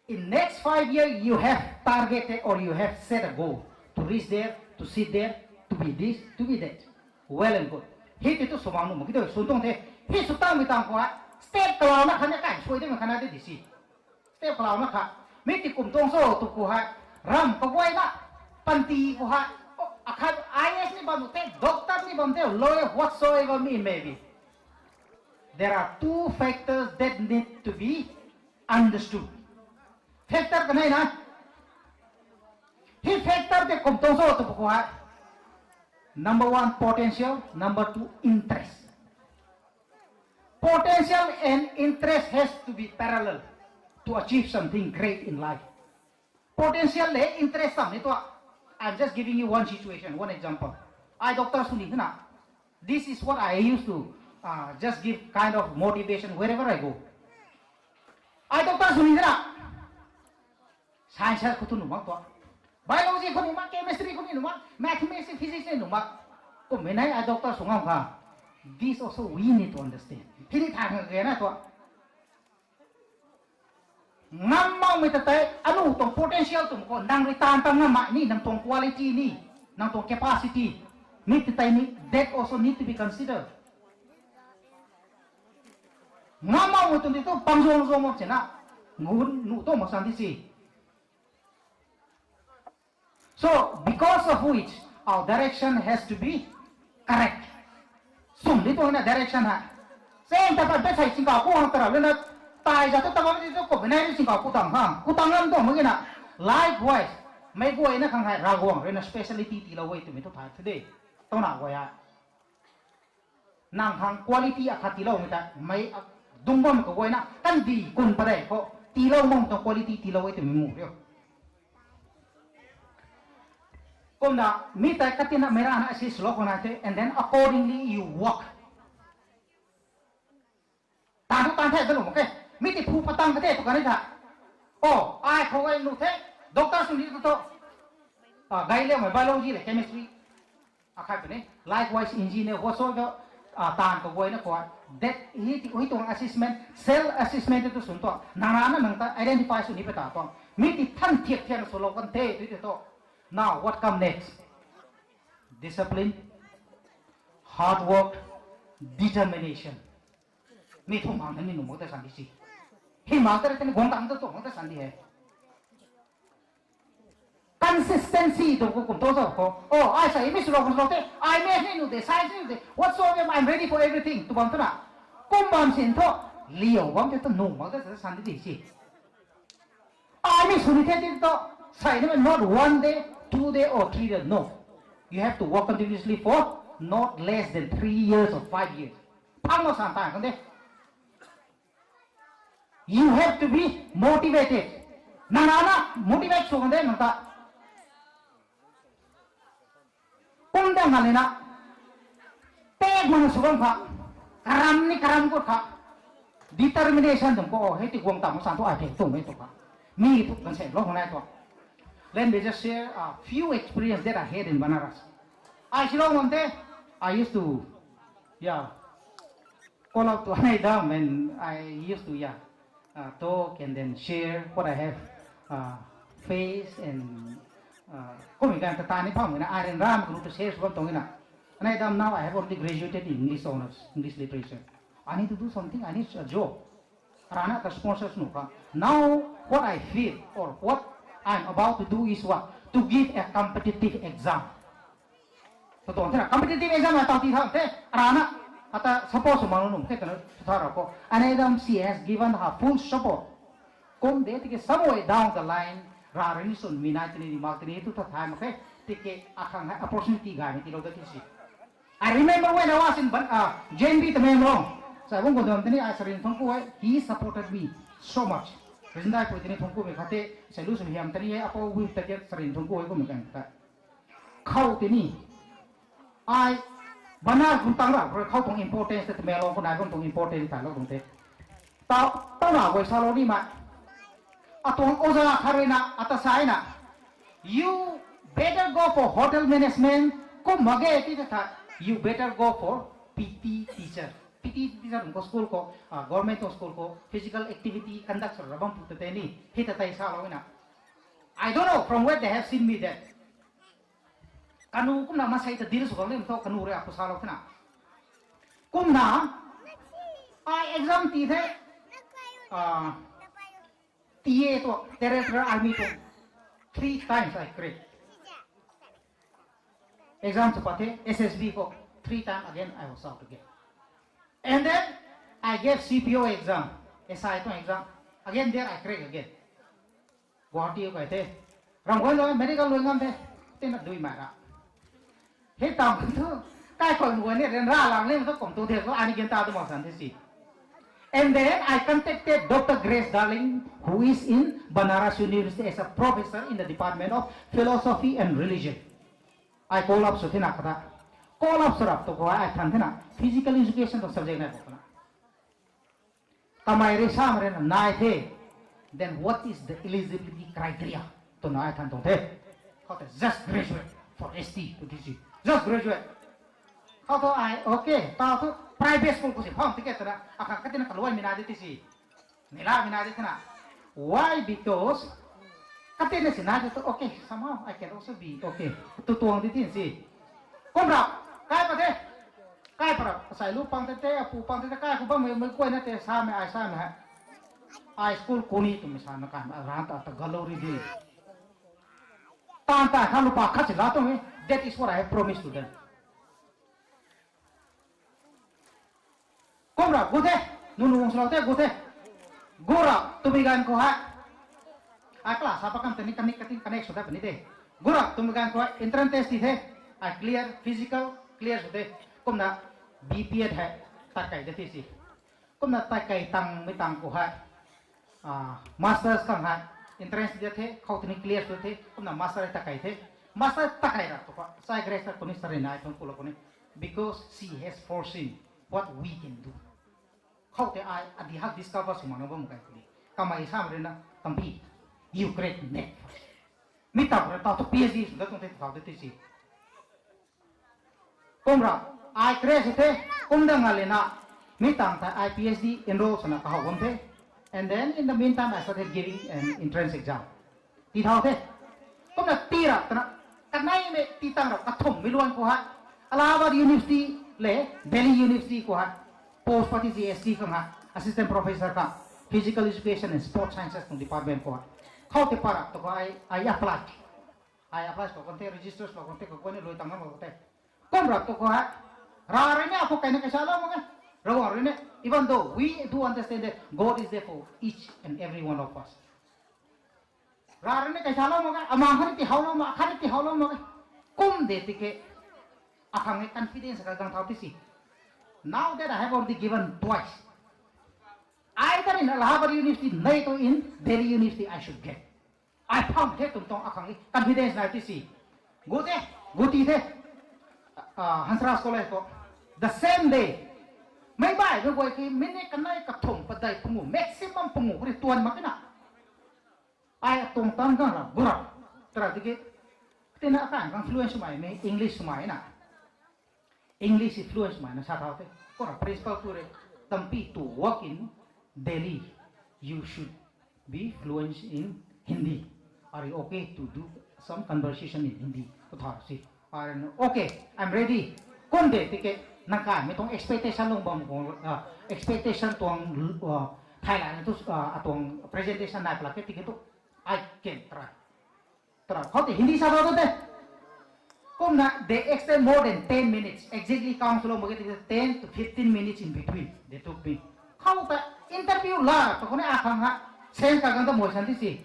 In next five years, you have targeted or you have set a goal to reach there, to sit there, to be this, to be that. Well and good. Hei tei tu swmang nuh mak ki tu sun tuang the. Hei sw tangmei tang khou hei, step kalau na khat ni kai suai de mei khat na de di si. Step kalau na khat. Mi ti kum tuang cho tu khou hei, ram kaguayna, panty khou hei, oh, Akhat I A S ni bam the, doctor ni bam the, lawyer, whatsoever it may be. There are two factors that need to be understood. Factor kanei na. Hei factor tei kum tuang cho tw pw khou hei. Number one, potential. Number two, interest. Potential and interest has to be parallel to achieve something great in life. Potential le interest tam ni tuang. I'm just giving you one situation, one example. I doctor sw ni the na. This is what I used to uh, just give kind of motivation wherever I go. I doctor sw ni the na. Science khou tu nuh mak tuang. Biology khou nuh mak, chemistry khou ni nuh mak, mathematics, physics ni nuh mak. Kummei nai I doctor sw ngam kha. This also we need to understand. Hei ni thay khang kena tuang. Ngam makmei ta tei, anu tuang potential twmei khou, nang rui taanv ta ngam mak ni, nang tuang quality ni, nang tuang capacity, ni ta tei ni, that also need to be considered. Ngam makmei tuang ti tu, pang zuang zuang mak chena, ngun nuh tuang mak san di si. So, because of which, our direction has to be correct. Sum di tuang na direction ha. Same ta pat pe sai singkau ku hang tara luna, tai za tu tabam di tu ko binai singkau ku tang ha. Ku tang lam tuang magi na. Likewise, mei guay na khang hai Ravguangc rui na speciality tiilou e twmei tu thay thu de. Tau na guay ha. Nang khang quality akhat tiiloumei ta, mei a, dung bam kaguayna, kandih kun padei khou, tiilou mang tuang quality tiilou e twmei mu riu. Kumna, mi tei katina mei rana assist lou khou nai the, and then accordingly you work. Tan thu tan the, dalu mak khe. Mi ti phu patang ka the, tu kani tha. Oh, ai khou ai nu the, doctor sw ni tu tu. Ah, gai liaumei biology le chemistry. Akhat puni, likewise engineer, whatsoever, ah, taanv kaguayna khou, that hi ti, hi tuang assessment, self assessment tu swn tuang, nang rana nang ta identify sw ni pe ta tuang. Mi ti than thiak thiak na sw lou kan the, tu tu tu. Now, what come next? Discipline, hard work, determination. Mi thu mang ta ni nuh mak ta san di si. Hei mang ta rui ta ni guang tang ta tuang ta san di he. Consistency tu kum tu cho khou. Oh, ai sa mi sw lou, kum sw lou the, ai maths ni nuh de, science ni nuh de, whatsoever, I'm ready for everything. Tu bam tu na. Kum bam sin thu, liu bam te tu nuh mak ta san di di si. Ai mi sw ni the ti tu, sai ni not one day, two day or three day, no. You have to work continuously for not less than three years or five years. Phang mak san ta kan de. You have to be motivated. Nang rana motivate sw kan de nang ta. Kum dang ngan lena. Tek mana sw kan kha. Karam ni karam khou kha. Determination dang khou, hei ti guang tam san thu ai the tumei tu kha. Mi tu kan se lou nai tu. Let me just share a few experience that I had in Banaras. Ai silou ngan the, I used to, yeah, call out to Anei Dam and I used to, yeah, uh, talk and then share what I have uh, faced and uh, kum kan ta ta ni pham na ai ran ram group to share sw bam tuang na. Anei Dam, now I have already graduated in English honours, English literature. I need to do something, I need a job. Rana ta sponsors nuh kha. Now what I feel or what I'm about to do is what? To give a competitive exam. Tatuang thena competitive exam na tau ti tha the, arana, ata support sw mak nuh khe twna sw tha ra khou. Anei Dam, she has given her full support. Kum de tiki some way down the line, ra rui ni swn mi nai tini ni mak tini tu tha thay mak khe, tiki akhang hei opportunity gaymei tiilou da ti si. I remember when I was in Ban-, uh, J N V Tamenglong. Sai bung kou dam tini ai Sarin Thongku hei, he supported me so much. Rizindai pui tini Thongku mei khat te, sai lu sw hiam tini hei, apo wi ta ke Sarin Thongku hei kum kan ta. Khou tini. Ai, bana kum tang ra, khou tuang importance te Tamenglong khou nai bam tuang importance ta lou tuang te. Tau, tau na guay salou ni ma. Atuang oja khat rui na, ata sai na. You better go for hotel management, kum mak ge ti ta tha. You better go for P T teacher. P T teacher ko school khou, ah, government ko school khou, physical activity conduct sw ra bam pu ta te ni, hei ta tei salou na. I don't know from where they have seen me that. Kanu kumna masei ta dil sw gang lim tho kanu rui apu salou thena. Kumna, ai exam ti the, ah, T A tu, Territorial Army tu, three times I crack. Exam sw pat the, S S B khou, three time again I was out again. And then I gave C P O exam, S I tuang exam. Again there I crack again. Guwahati kai the. Ram guay lo medical lui ngam the. Tina dui mai ra. Hei tam thu, kai khou guay ni ryanra lang le thu kum tu the ko, ani gen ta tu mak san the si. And then I contacted Doctor Grace Darling, who is in Banaras University as a professor in the Department of Philosophy and Religion. I call up sw thena kata. Call up sw rap tu khou ai than thena physical education tuang subject nai khou na. Kamei rui sa mak rui na nai the, then what is the eligibility criteria? Twna ai than tuang the. Khoutei just graduate for S T tw ti si. Just graduate. Khou thu ai, okay, ta thu private school khou si pham ticket twna, akhang katina kaluaimei nai de ti si. Neilamei nai de thena. Why? Because katina si nai de tu, okay, somehow I can also be okay. Tu tuang di tin si. Kum rap, kai pat the. Kai pat rap, asei lu pang tei tei, apu pang tei tei, kai khou bammei, mei kuayna tei samei, ai samei hei. Ai school kuni twmei sa na kai, ran ta ta galori di. Tan ta kha lupa khat si la tuang e. That is what I have promised to them. Kum rap gu the, nunu wang swlou the gu the. Gu rap twmei ganv khou hei, ai class sa pa kan tei ni connect, cutting connect sw ta puni de. Gu rap twmei ganv khou hei entrance test ti the. Ai clear, physical clear sw the. Kumna B P Ed hei tat kei de ti si. Kumna tat kei tangmei tang khou hei, masters khang hei entrance ti the, khou tei ni clear sw the. Kumna master hei tat kei the. Master tat kei ra tu pa sai grace ta kuni sari nai tuang kula kuni. Because she has foreseen what we can do. Khoutei ai adi hak discover sw mak na bam kai kuni. Kamei sa mak rui na, Tampy, you crack NET first. Mi tau rui tau tu P H D sw dat tuang the tau de ti si. Kum rap, ai crack sw the, kum da nga le na, mi tang tei ai P H D enroll swna kahow bam the. And then in the meantime I started giving an entrance exam. Tii thau the. Kumna tii rap twna, kaneimei tii tang rap kathumhmei luan khou hei, Allahabad University le Delhi University khou hei, post pat ti G S T khang hei, assistant professor khang, physical education and sports sciences tuang department khou hei. Khoutei pat rap tu khou ai, ai apply. Ai apply sw kan the, register sw kan the, kaguayna lui tang ngam kan the. Kum rap tu khou hei, Rav rui ni akhou kaina kaisa lou mak e. Ravguangc rui ni, even though we do understand that God is there for each and every one of us. Rav rui ni kaisa lou mak e, amang khatni tihowlou mak, khatni tihowlou mak e. Kum de tiki, akhang e confidence kagang thau ti si. Now that I have already given twice, either in Allahabad University, naito in Delhi University, I should get. Ai pham the twmei tuang akhang e confidence nai ti si. Gu the, gu ti the, Hansraj College khou. The same day, meic baihmei guay ki minute kanei kathumh padeih pangu, maximum pangu khou rui tuan mak e na. Ai atuang tan khang ra, gu ra, tara tiki, tina akai khang fluent swmei, mei English swmei na. English fluent swmei na sa thau the. Khou ra principal pu rui, Tampy, to work in Delhi, you should be fluent in Hindi. Are you okay to do some conversation in Hindi? Khou thau si. Are you okay? I'm ready. Kum de tiki, nang kaimei tuang expectation lung bam khou, expectation tuang, thai la na tu, atuang presentation nai pla ke tiki tu, I can try. Tara, khoutei Hindi sa thau the. Kumna, they extend more than ten minutes. Exactly count swlou mak ge tiki ten to fifteen minutes in between. They took me. Khou ta interview la, tu khou ni akhang ha. Sen kagang ta moi san ti si.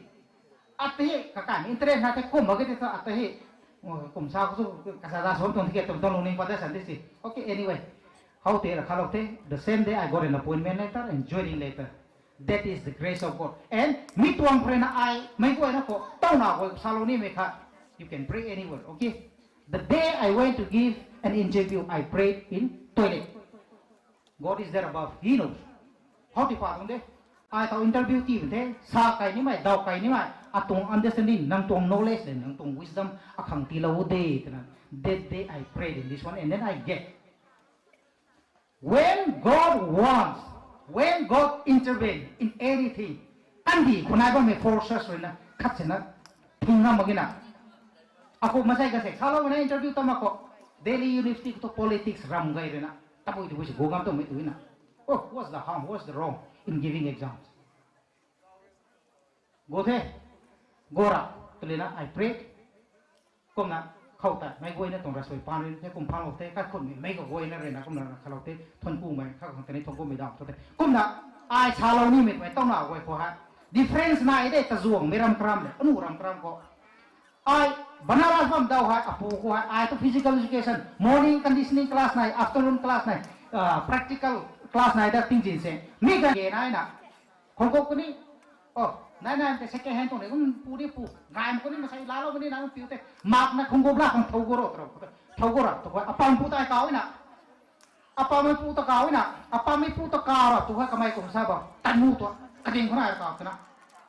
Ata hei, kakai interest na the kum mak ge tiki ata hei. Kum sa khou tu, kasa da som tuang tiki tum tuang lungning pat da san ti si. Okay, anyway. Khoutei ra khalou the, the same day I got an appointment letter and joining letter. That is the grace of God. And mi tuang khou rui na ai, meic guayna khou, tauna guay salou nimei kha, you can pray anywhere, okay? The day I went to give an interview, I prayed in toilet. God is there above, He knows. How ti pa tuang de? Ai tau interview ti bam the, sa kai nimei, daw kai nimei, atuang understanding, nang tuang knowledge le, nang tuang wisdom, akhang tiilou de, twna. That day I prayed in this one, and then I get. When God wants, when God intervene in anything, kandih khou nai bammei forces rui na khat sina thing ngam mak ge na. Akhou masei kasek saloumei na interview tam akhou, Delhi University khou tu politics ram gay rui na, tabui tabui si gu ngam twmei tu na. Oh, what's the harm, what's the wrong in giving exams? Gu the, gu ra, twlina I prayed. Kumna, Khou ta meic guayna tuang ravsuai pan rui the kum phanglou the, kaikhunmei meic kaguayna rui na kumna khalou the, thuanc kumei, kha khang tei ni thuanc kumei dam thu the. Kumna ai salou nimei twmei tauna guay khou hei difference nai de, tazuangmei ram karam le, anu ram karam khou. Ai Banaras bam dau hei, apu khou hei, ai tu physical education, morning conditioning class nai, afternoon class nai, practical class nai da tingzin se. Mi ga ge nai na, khong khou kuni, o, nai nai te second hand tuang ni, um, pu ni pu, gaymei kuni masei lalou kuni na, um, piu te, mak na khong khou bla khang thou go ro, thou go ra, tu khou, apam pu tai kau na, apamei pu ta kau na, apamei pu ta kau ra, tu khou kamei kum sa ba, tanu tu, kading khou na kau twna.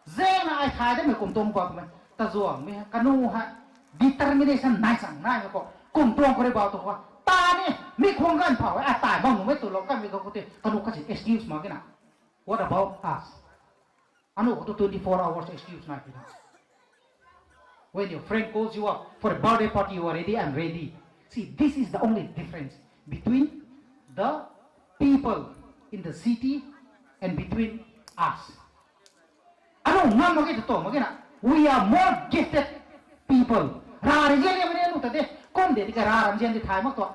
Zena ai thai de mei kum tuang ba twmei, tazuangmei, kanu hei, determination nai chang nai mei khou, kum tuang khou rui ba tu khou, ta ni, mi khwang ganv phau, a tai bam numei tu lou kanmei khou te, kanu kasi excuse mak kina. What about us? Anu khou tu twenty-four hours excuse nai pina. When your friend calls you up for a birthday party, you are ready, I'm ready. See, this is the only difference between the people in the city and between us. Anu ngam mak ge tu tuang mak ge na. We are more gifted people. Rav rui zian liammei ni anu ta de. Kum de di ka rav ram zian di thay mak tu.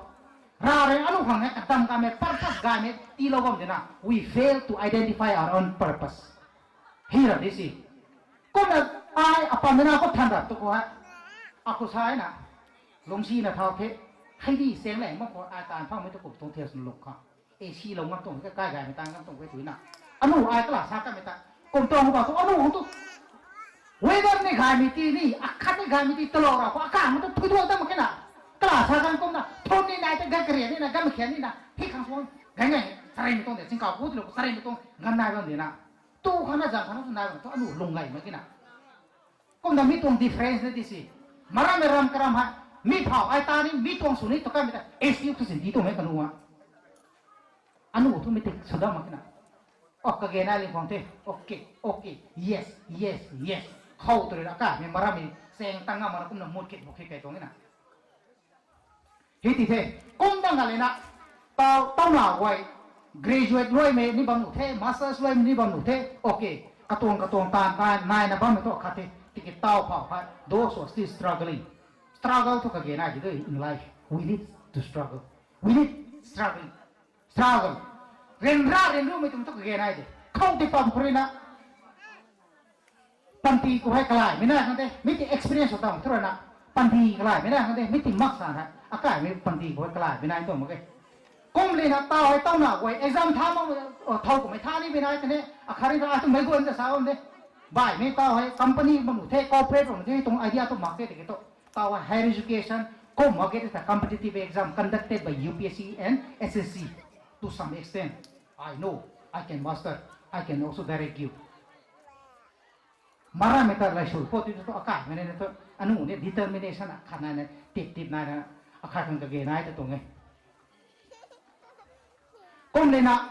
Rav rui anu khang hei kadam kamei, purpose gaymei tiilou bam de na. We fail to identify our own purpose. Hi ra di si. Kumna ai apam na khou than ra tu khou hei, akhou sa na, lungsi na thau the, hei di seng le mak khou ai taanv phangmei tu kum tuang the swn lung kha. Ac lou ngam tuang, kai gaymei taanv ngam tuang khe tu na. Anu ai kala sa kamei ta, kum tuang khou ba tu anu khang tu weather ni gaymei ti ni, akhat ni gaymei ti talou ra khou, akai khang tu thui duak ta mak khe na. Kala sa kan kumna, thun ni nai ta gan karian ni na, gan makhian ni na, hi khang suang, gan ngai, sareimei tuang de, chingkau khou tu lou, sareimei tuang, gan nai bam de na. Tu khana zang khana tu nai bam tu anu lung gay mak khe na. Kumna mi tuang difference na di si. Maram e ram karam hei, mi phau ai ta ni, mi tuang sw ni, tu kamei ta, ac tu sin di tuang e kanu a. Anu thu mi tik sw dam mak khe na. O, kage nai ling khwang the, okay, okay, yes, yes, yes. Khou tu rui na kamei maram e, seng tang ngam mak na kumna mut khe, mut khe kai tuang e na. Hi ti the, kum dang ga le na, tau, tauna guay, graduate luaimei ni bam nu the, masters luaimei ni bam nu the, okay, katuang, katuang taanv, taanv, nai na bammei thu khat the, tiki tau phau hei, those who are still struggling. Struggle thu kage nai di tu in life, we need to struggle. We need struggling. Struggle. Ryanra, ryanrumei tuang thu kage nai de. Khou ti pam khou rui na. Panty khou hei kalaimei nai khang de, mi ti experience khou tang thu rui na. Panty kalaimei nai khang de, mi ti mak sa na. Akaimei panty khou hei kalaimei nai tuang mak ge. Kum le na tau hei tauna guay, exam tha mak, o, thau kummei tha nimei nai tei ne, akhat rui ta atu meic guay ta sa bam de. Baihmei tau hei company bam nu the, corporate bam nu the, tuang idea tu mak the tiki tu. Tau hei higher education, kum mak ge ta competitive exam conducted by U P S C and S S C. To some extent, I know, I can master, I can also direct you. Maram e ta lai sw khou tu tu akaimei na tu, anu ni determination akhat nai na, tip tip nai na, akhat khang kage nai ta tuang e. Kum le na,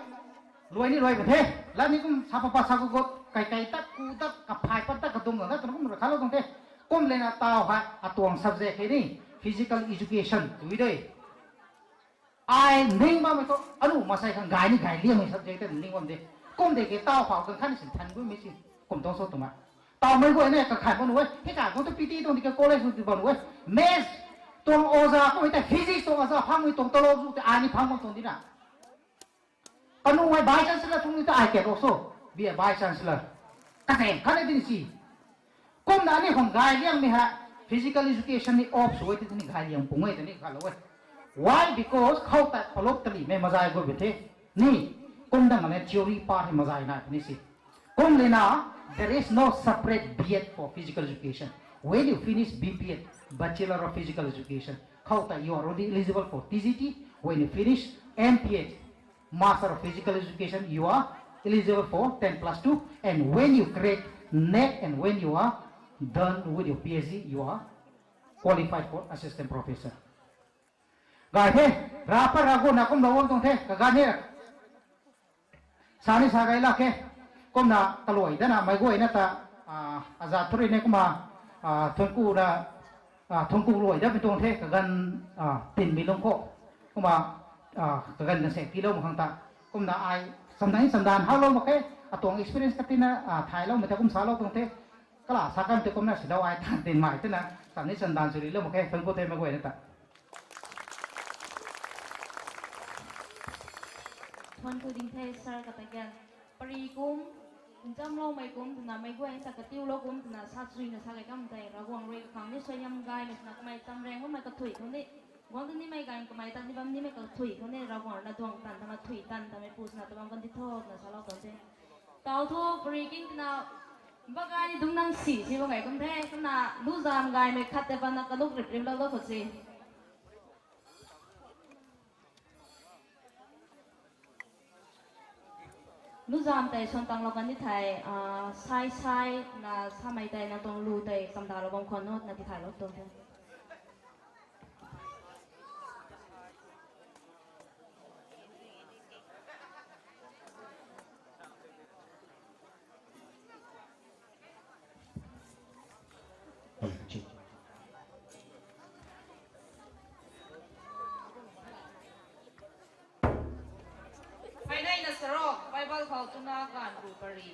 luai ni luai ka the, la ni kum sa pa pa sa ku gut, kai kai tat ku tat, kaphay pat tat kadung na, tu kum ra khalou tuang the. Kum le na tau hei, atuang subject hei ni, physical education, tu de. Ai ning bammei thu, anu masei khang gay ni gay liangmei subject tei ning bam de. Kum de ke tau phau kan khan sin than gumei si, kum tuang sw twmei. Tau mei guay na kakhan bam nu e, hei ka tuang tu P T tuang di ka college tuang di bam nu e. Maths tuang oja kummei tei physics tuang oja phangmei tuang talou zu tei ai ni phang bam tuang di na. Kanu hei vice chancellor tuang ni ta I can also be a vice chancellor. Kazaeng khat na di ni si. Kumna ni khang gay liangmei hei, physical education ni off sw e tei ni gay liang pung e tei ni khalou e. Why? Because khou ta paluk talimei mazai guay bam the. Ni, kum dang le theory part hei mazai nai puni si. Kum le na, there is no separate B Ed for physical education. When you finish B P Ed, Bachelor of Physical Education, khou ta you are already eligible for T G T. When you finish M P Ed, Master of Physical Education, you are eligible for ten plus two. And when you create NET and when you are done with your P H D, you are qualified for assistant professor. Gay the, ra pat ra gu na kum lou tuang the, kaganv ni. Sa ni sa gay lak khe, kumna kaluai dana mei guayna ta, a, azat thuri ni kumna, a, thunku na, a, thunku luai da mi tuang the, kaganv, a, tinmei lung khou. Kumna, a, kaganv na sek tiilou mak khang ta. Kumna ai, samdan samdan haulou mak khe, atuang experience katina, a, thayloumei ta kum salou tuang the. Kala sa kan tei kumna sidau ai tan tin mai twna, sa ni chandan sw ri lou mak khe, thuanc ku the meic guayna ta. Thuanc ku ding the sir kata gan. Pari kum, nchamloumei kum twna meic guayna ta katiulou kum twna sa suina sa kai kam tei, Ravguangc rui kakhang ni suaihiam gaymei twna kamei tam rang bammei kathui khou ni, guang tu nimei gan kamei tat ni bam nimei kathui khou ni, Ravguangc na duang tan tama thui tan tamei pu swna tabam kan di tho twna salou tuang the. Tau thu, pari king twna, bakai ni dungc nang si, si bakai kum the, kumna, lu zam gaymei khat tei bana kaluk rip rip lou lou khou si. Lu zam tei suan tanglou kan di thei, ah, sai sai na samei tei na tuang lu tei chamdalou bam khwan nu na tithaylou tuang the. Hei nei na sa ro, Bible khou twna ganv ru pari.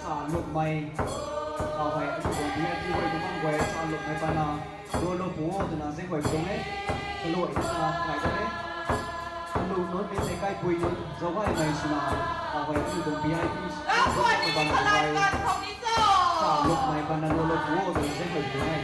Sa lukmei, kau hei, aniu guay ni, aniu guay ni mang guay, sa lukmei pana, lou lou pu o twna zing guay tuang e, kaluai na, kai da e. Kalu nunc ni tei kaipui nunc, zaugaymei swna, kau hei, aniu tuang V I P, sa lukmei pana, lou lou pu o twna zing guay tuang e.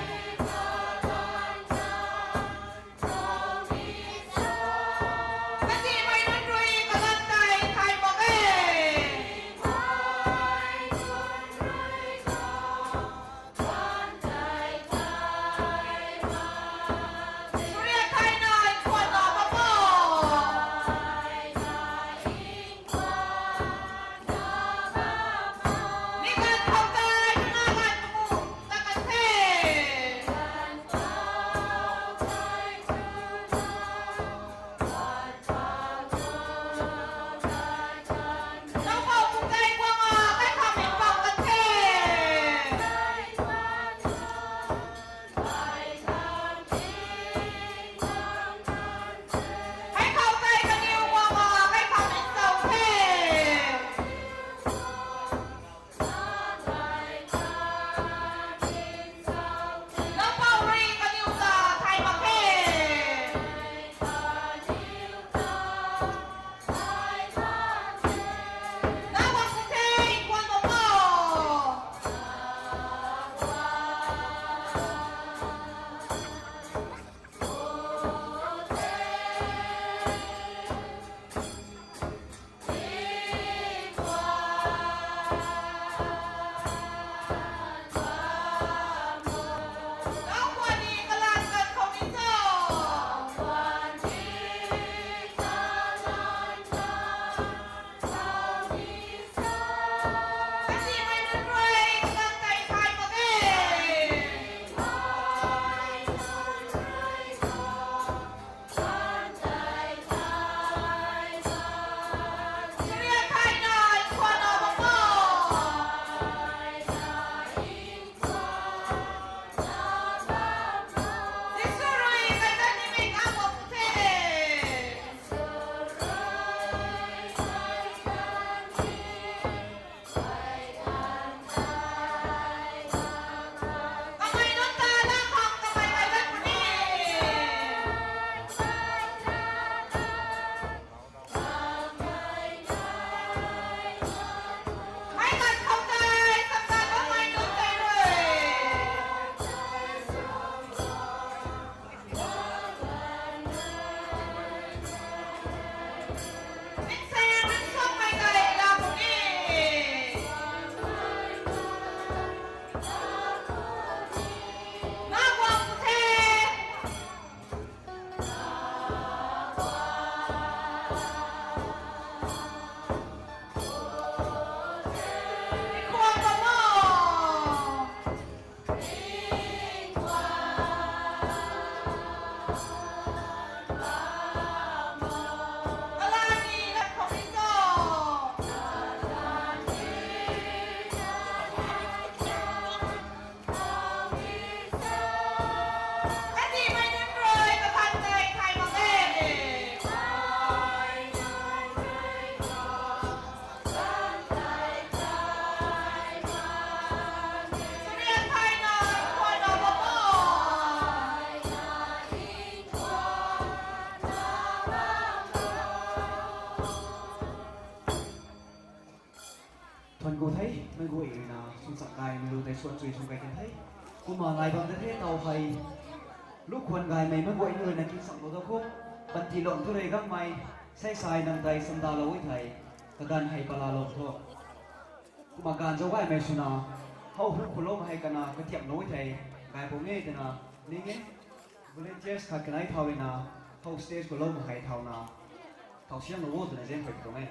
Gu the, mei guay rui na, sung chak kai, mei lu tei suan chui sung kai kan the. Kumna ngai bam da the, tau hei. Lu khwan gaymei mei guay rui na, king chak lo da khou. Panty lon thu rui gangmei, sai sai nang tei sanda lo e thei. Kaganv hei pala lo tho. Kumna ganv zauc gaymei swna, hou hu khou lou hei kana, katiam lo e thei. Gay bam e twna, ning e. Volunteers khat kanei thau rui na, hou stage khou lou hei thau na. Thau siang lo o twna zeng pei tuang e.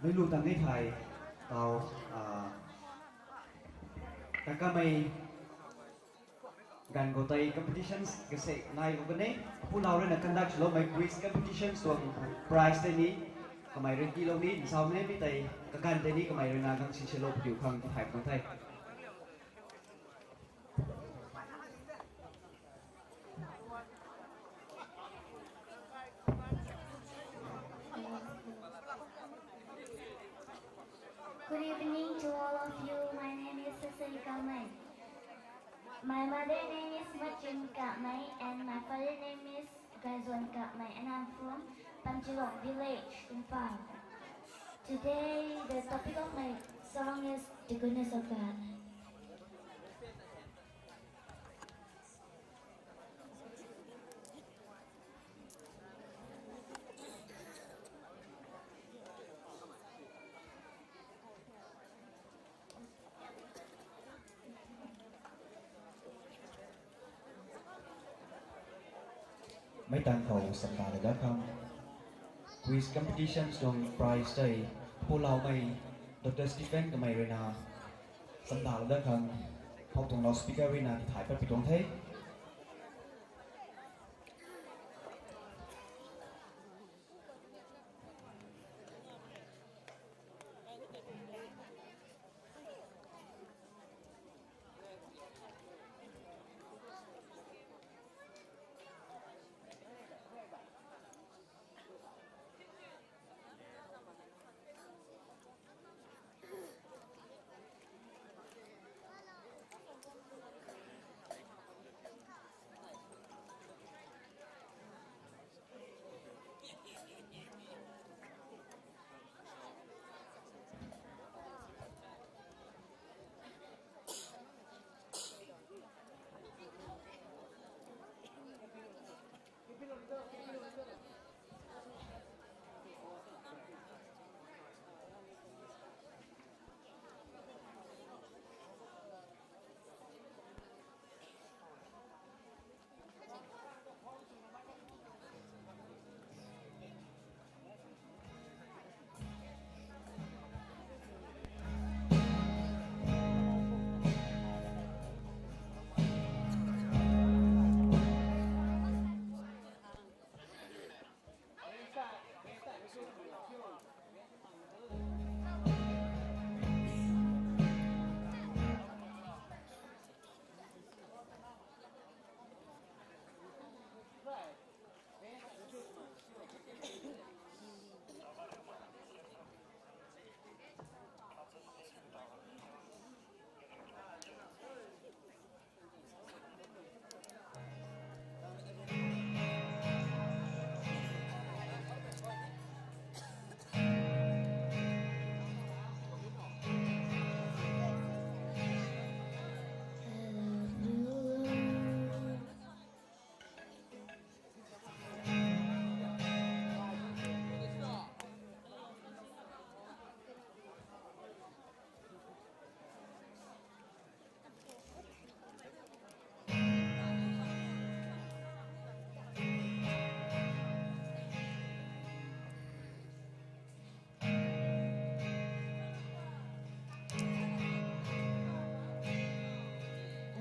Mei lu tang ni thei, tau, ah, kakamei ganv khou tei competitions kase nai khou kan e, apu lau rui na conduct swloumei quiz competitions tuang prize tei ni, kamei rui tiilou ni, nsau ni mi tei, kaganv tei ni kamei rui na gang si se lou padiu khang thai khang thei. Good evening to all of you. My name is Sasai Kamei. My mother name is Machin Kamei and my father name is Gaizon Kamei and I'm from Panchilong village, Imphal. Today, the topic of my song is the goodness of God. Mei tang khou sanda lou dat khang, quiz competition tuang prize tei, pulaumei, Doctor Stephen kamei rui na, sanda lou dat khang, phou tuang loudspeaker rui na tithay pat pi tuang the.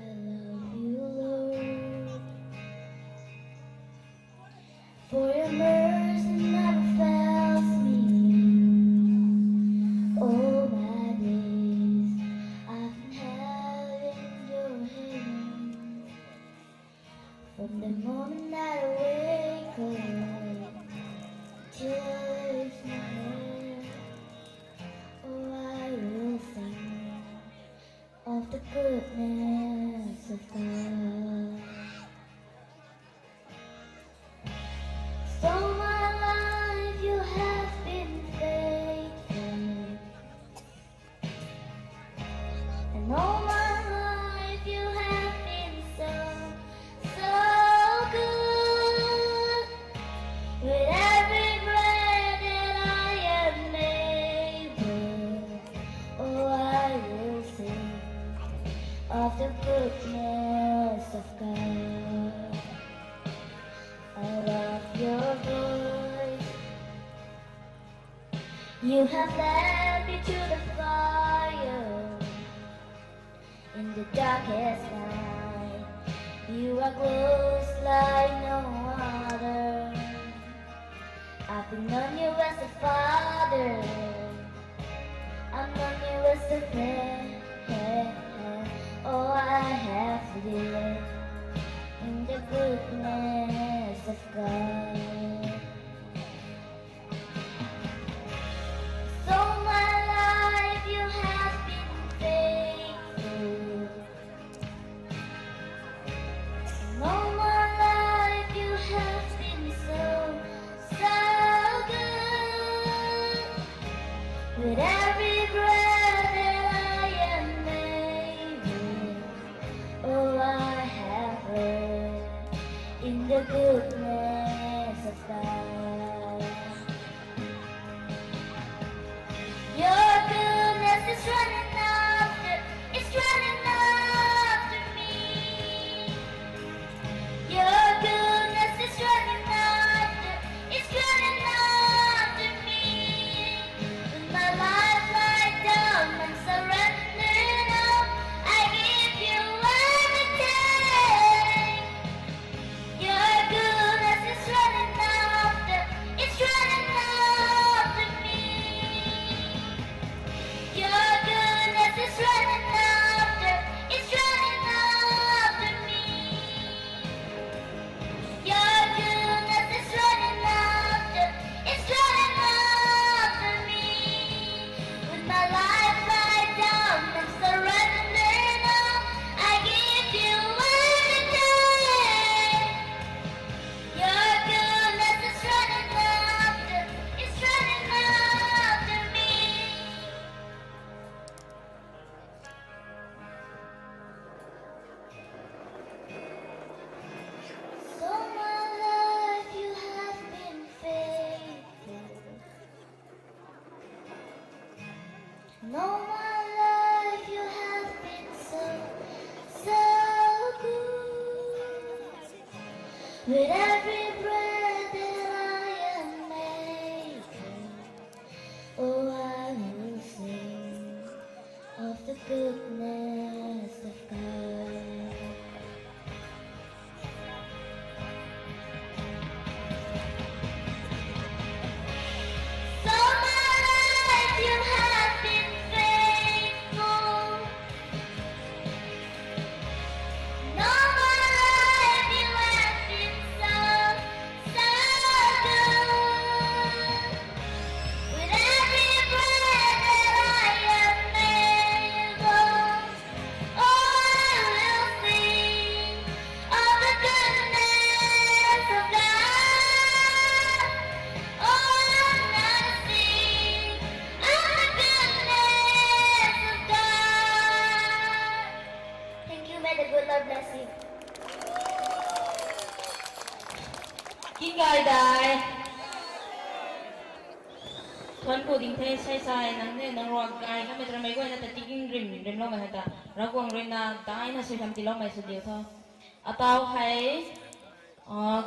I love you, Lord. For your mercy never fails me. All my days I've been held in your hand. From the moment that I wake up till I lift my head, oh, I will sing of the goodness of God. So much You have led me to the fire in the darkest night. You are close like no other. I've known you as a father. I've known you as a friend. Oh, I have lived in the goodness of God. So my life you have been faithful. And all my life you have been so, so good. With every breath that I am able, oh, I have read in the goodness of God. Your goodness is running after, it's running after me. Your goodness is running after, it's running after me. With my life laid down and surrendering all, I give you everything. Your goodness is running after, it's running after me. Your goodness is running after, it's running after me. Your goodness is running after, it's running after me. With my life laid down and surrendering all, I give you everything. Your goodness is running after, it's running after me. So my life you have been faithful. And all my life you have been so, so good. With every breath that I am making, oh, I will sing of the goodness of God. So my life you have been faithful. And all my life you have been so, so good. With every breath that I am able, oh, I will sing of the goodness of God. Oh, I'm gonna sing of the goodness of God. Thank you. May the good Lord bless you. King Gai Dai. Thuanc ku ding the, sei sei nang ne, nang ruak gay kamei tramei guayna ta tingking rim rimloumei hei ta, Ravguangc ruina daina suaihiam tiiloumei sw diu tho. Atau hei, ah,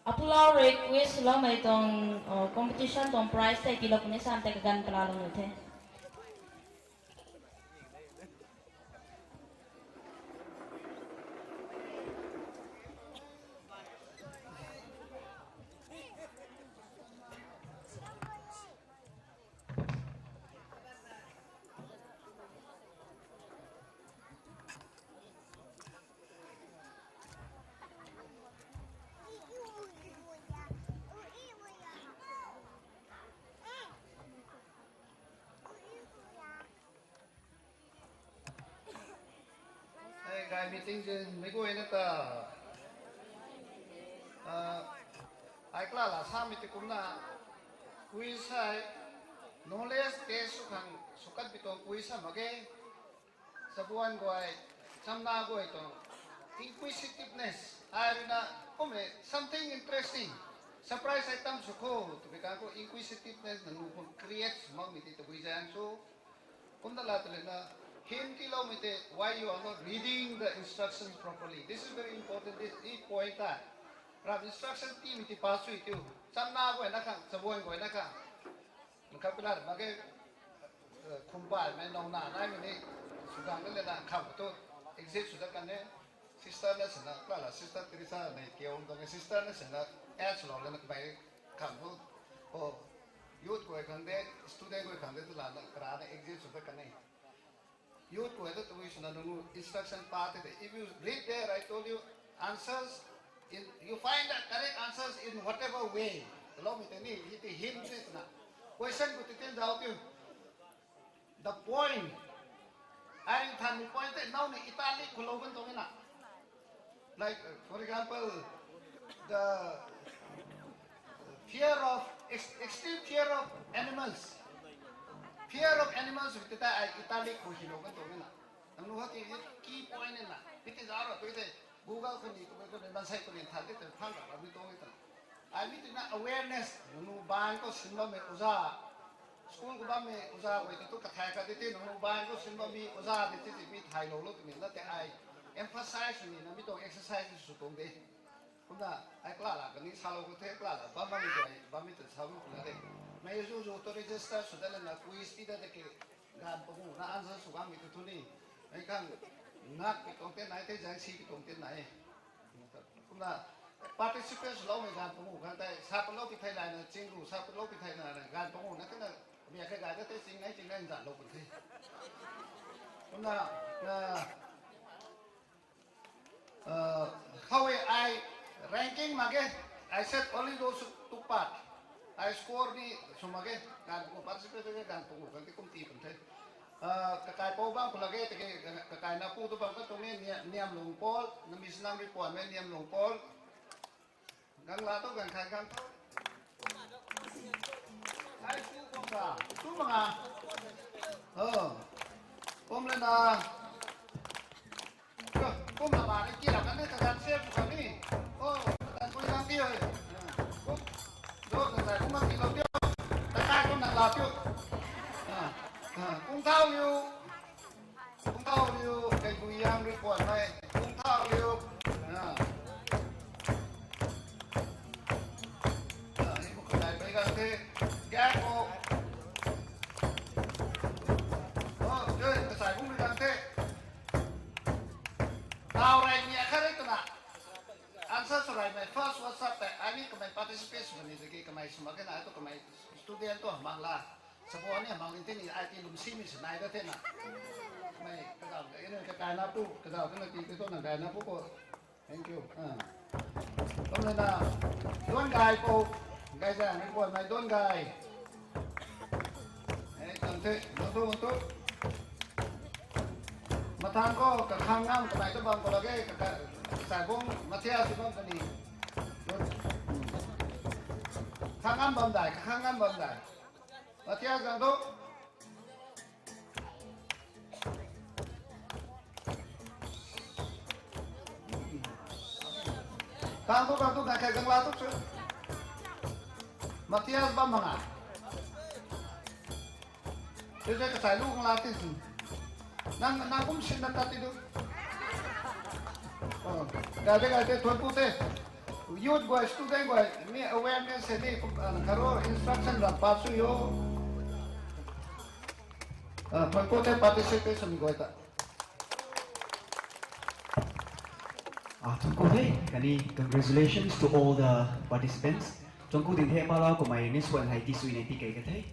apulau rui quiz swloumei tuang, ah, competition tuang prize tei tiilou puni sam tei kaganv palalou nuh the. Hei, gay meeting zin mei guayna ta, ah, ai kala la samei tei kumna, quiz hei, knowledge test sw khang sw kanmei tuang quiz sa mak ge. Chabuan guay, chamna guay tuang inquisitiveness ai ruina, kummei something interesting, surprise item sw kho twmei kan khou inquisitiveness nangniw khang create sw makmei tei tabui zaeng sw. Kumna la twlana, hymn tiiloumei tei, why you are not reading the instructions properly. This is very important, this e point ta. Ram instruction tiimei tei pa sui tiu. Chamna guayna khang, chabuan guayna khang. Kapila mak ge, khumbai mei nau na nai mei ni, sugam le na kham tu exit sw dat kan e. Sister na sina, kala sister Teresa nei kiu dong e, sister na sina, as lo le na bai kham tu. Oh, youth guay khang de, student guay khang de tu la na kara na exit sw dat kan e. Youth guay ta tabui swna nungu instruction pa te de. If you read there, I told you answers in, you find the correct answers in whatever way. Taloumei tei ni, hei tei hint te twna. Question khou tei tian zauc tiu. The point. Ai ring thanmei point tei nau ni italic khou lou kan tuang e na. Like, uh, for example, the fear of, ex-, extreme fear of animals. Fear of animals, tei ta ai italic khou hylou kan tuang e na. Nangniw hak ki key point e na. Hei tei zauc ra, hei tei Google khou ni, khou ni, khou ni, mansei khou ni than tei tei phang ra, ra mi tuang e ta. Ai mi tina awareness, nangniw bang khou sin bammei oja, school khou bammei oja guay ta tu kathay khat di the, nangniw bang khou sin bammei oja di the, mi thaylou lou twmei na tei ai emphasize ni na mi tuang exercise sw tuang de. Kumna ai kala la kani salou khou the, kala la bam bammei guay, bammei ta sa bam khou la de. Mei zu zu tu register sw dat lana quiz ti dat de ke, ganv pangu na answer sw ganmei tu thu ni. Mei khang ngak pi tuang tei nai, tei zang si pi tuang tei nai. Kumna participate swloumei ganv pangu khang tei, sa palou pi thei lai na, chingru sa palou pi thei na, ganv pangu na tina, mi khe gay ta tei ching nai, ching nai nzanlou pun the. Kumna, na, uh, how I ranking mak ge, I said only those who took part. Ai score ni sw mak ge, ganv pangu participate ge, ganv pangu khang tei kum ti pun the. Ah, kakaipou bam khou la ge, tiki kakainapu tu bam kha tuang e, Nia-, Niamlung Paul, nami sinam ri puan mei Niamlung Paul. Gang la tu, gang khat gang tu. Ai tu kum sa, tu manga. Oh. Kum le na. Kum la ba ni ki la kan ni kagan se pu kan ni. Oh, kagan pui gang ti oi. Kum. Do kagan kum ma ti lou tiu. Kakai kum na la tiu. Ah, ah, kum thau liu. Kum thau liu, kai bui yang ri puan mei. Kum thau liu. Ah. Ah, ni kum kakai pui gang the. Gak ko. Oh, joi, kasai kum ri gang the. Tau rei ni akhat rei twna. Answer sw rei mei first WhatsApp tei, ai ni kamei participate sw ni tiki kamei sw mak ge na, tu kamei student tu hamang la. Sabo ni hamang ni tini ai ti lum si mi sw nai da the na. Kamei kazau ka, ini kakainapu, kazau ka na ti tu na kainapu ko. Thank you. Ah. Kum le na, Duan Gay po, gay zang ni puan mei Duan Gay. Eh, tang the, nang tu, nang tu. Mathang khou, kakhang ngam kanei ta bam khou la ge, ka, ka, Saibung Mathias bam kani. Khang ngam bam dai, kakhang ngam bam dai. Mathias gang tu. Kang tu, kang tu, kang khat kang la tu chu. Mathias bam manga. Tei tei kasai lu kang la ti si. Nang, nang kum sin na tat ti du. Oh, gay tei, gay tei, thuan pu tei. Youth guay, student guay, mi awareness hei ni, ah, karo instruction ram pat sw o. Ah, thuan pu tei participation guay ta. Ah, thuan ku the, khatni congratulations to all the participants. Thuan ku ding the, palau kamei ni swan hei ti sui nei ti kei ka the.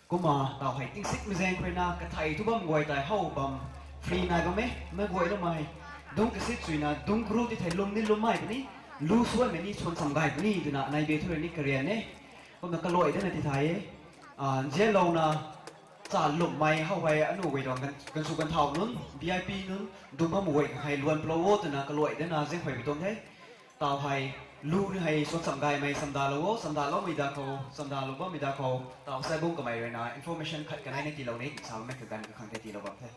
Kumna, tau hei tingsikmei zaeng khou rui na, kathei tu bam guay tei how bam, free nai bam e, mei guay na mei, dungc kasit sui na, dungc kru ti thei lum ni lum mei puni, lu suanmei ni suan cham gay puni, twna nai be thu rui ni karian e. Kumna kaluai dana ti thei e, ah, nzianlouna, cha lum mei how hei anu guay tuang kan, kan su kan thau nunc, V I P nunc, dungc bam guay khang hei luan palou o, twna kaluai dana zaeng khou bi tuang the. Tau hei, lu ni hei suan cham gaymei samdalou o, samdaloumei da khou, samdalou bammei da khou, tau Saibung kamei rui na information khat kanei na tiilou ni, sa mei kaganv kakhang the tiilou bam the.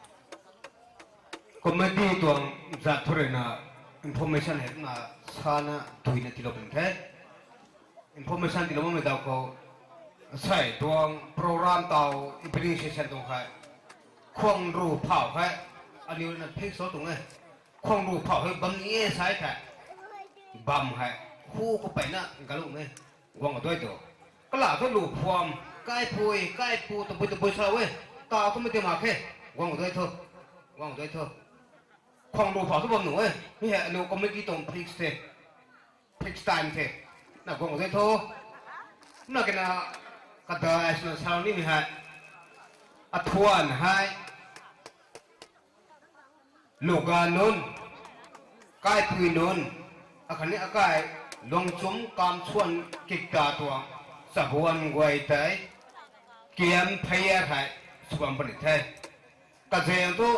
Committee tuang zat thu rui na information hei kumna sana tui na tiilou bam the. Information tiilou bammei da khou, sai tuang program tau evening session tuang hei, khuang ru phau hei, aniu na fix sw tuang e. Khuang ru phau hei bam ni e sai the. Bam hei, hu khou peyna galuh e. Guang a dui tu. Kala thu lu phuam, kaipui, kaipu, tabui tabui sa e. Tau thu mei ti mak khe. Guang dui thu. Guang dui thu. Khwang lu phau thu bam nu e. Mi hei aniu committee tuang fix the. Fix time the. Na guang dui thu. Na kena kadai swna sa ni mi hei. Athuan hei. Luga nunc, kaipui nunc, akhatni akai, luangchum kamchuan kikta tuang, chabuan guay tei, kiam pheyar hei, sw bam puni the. Kazang thu,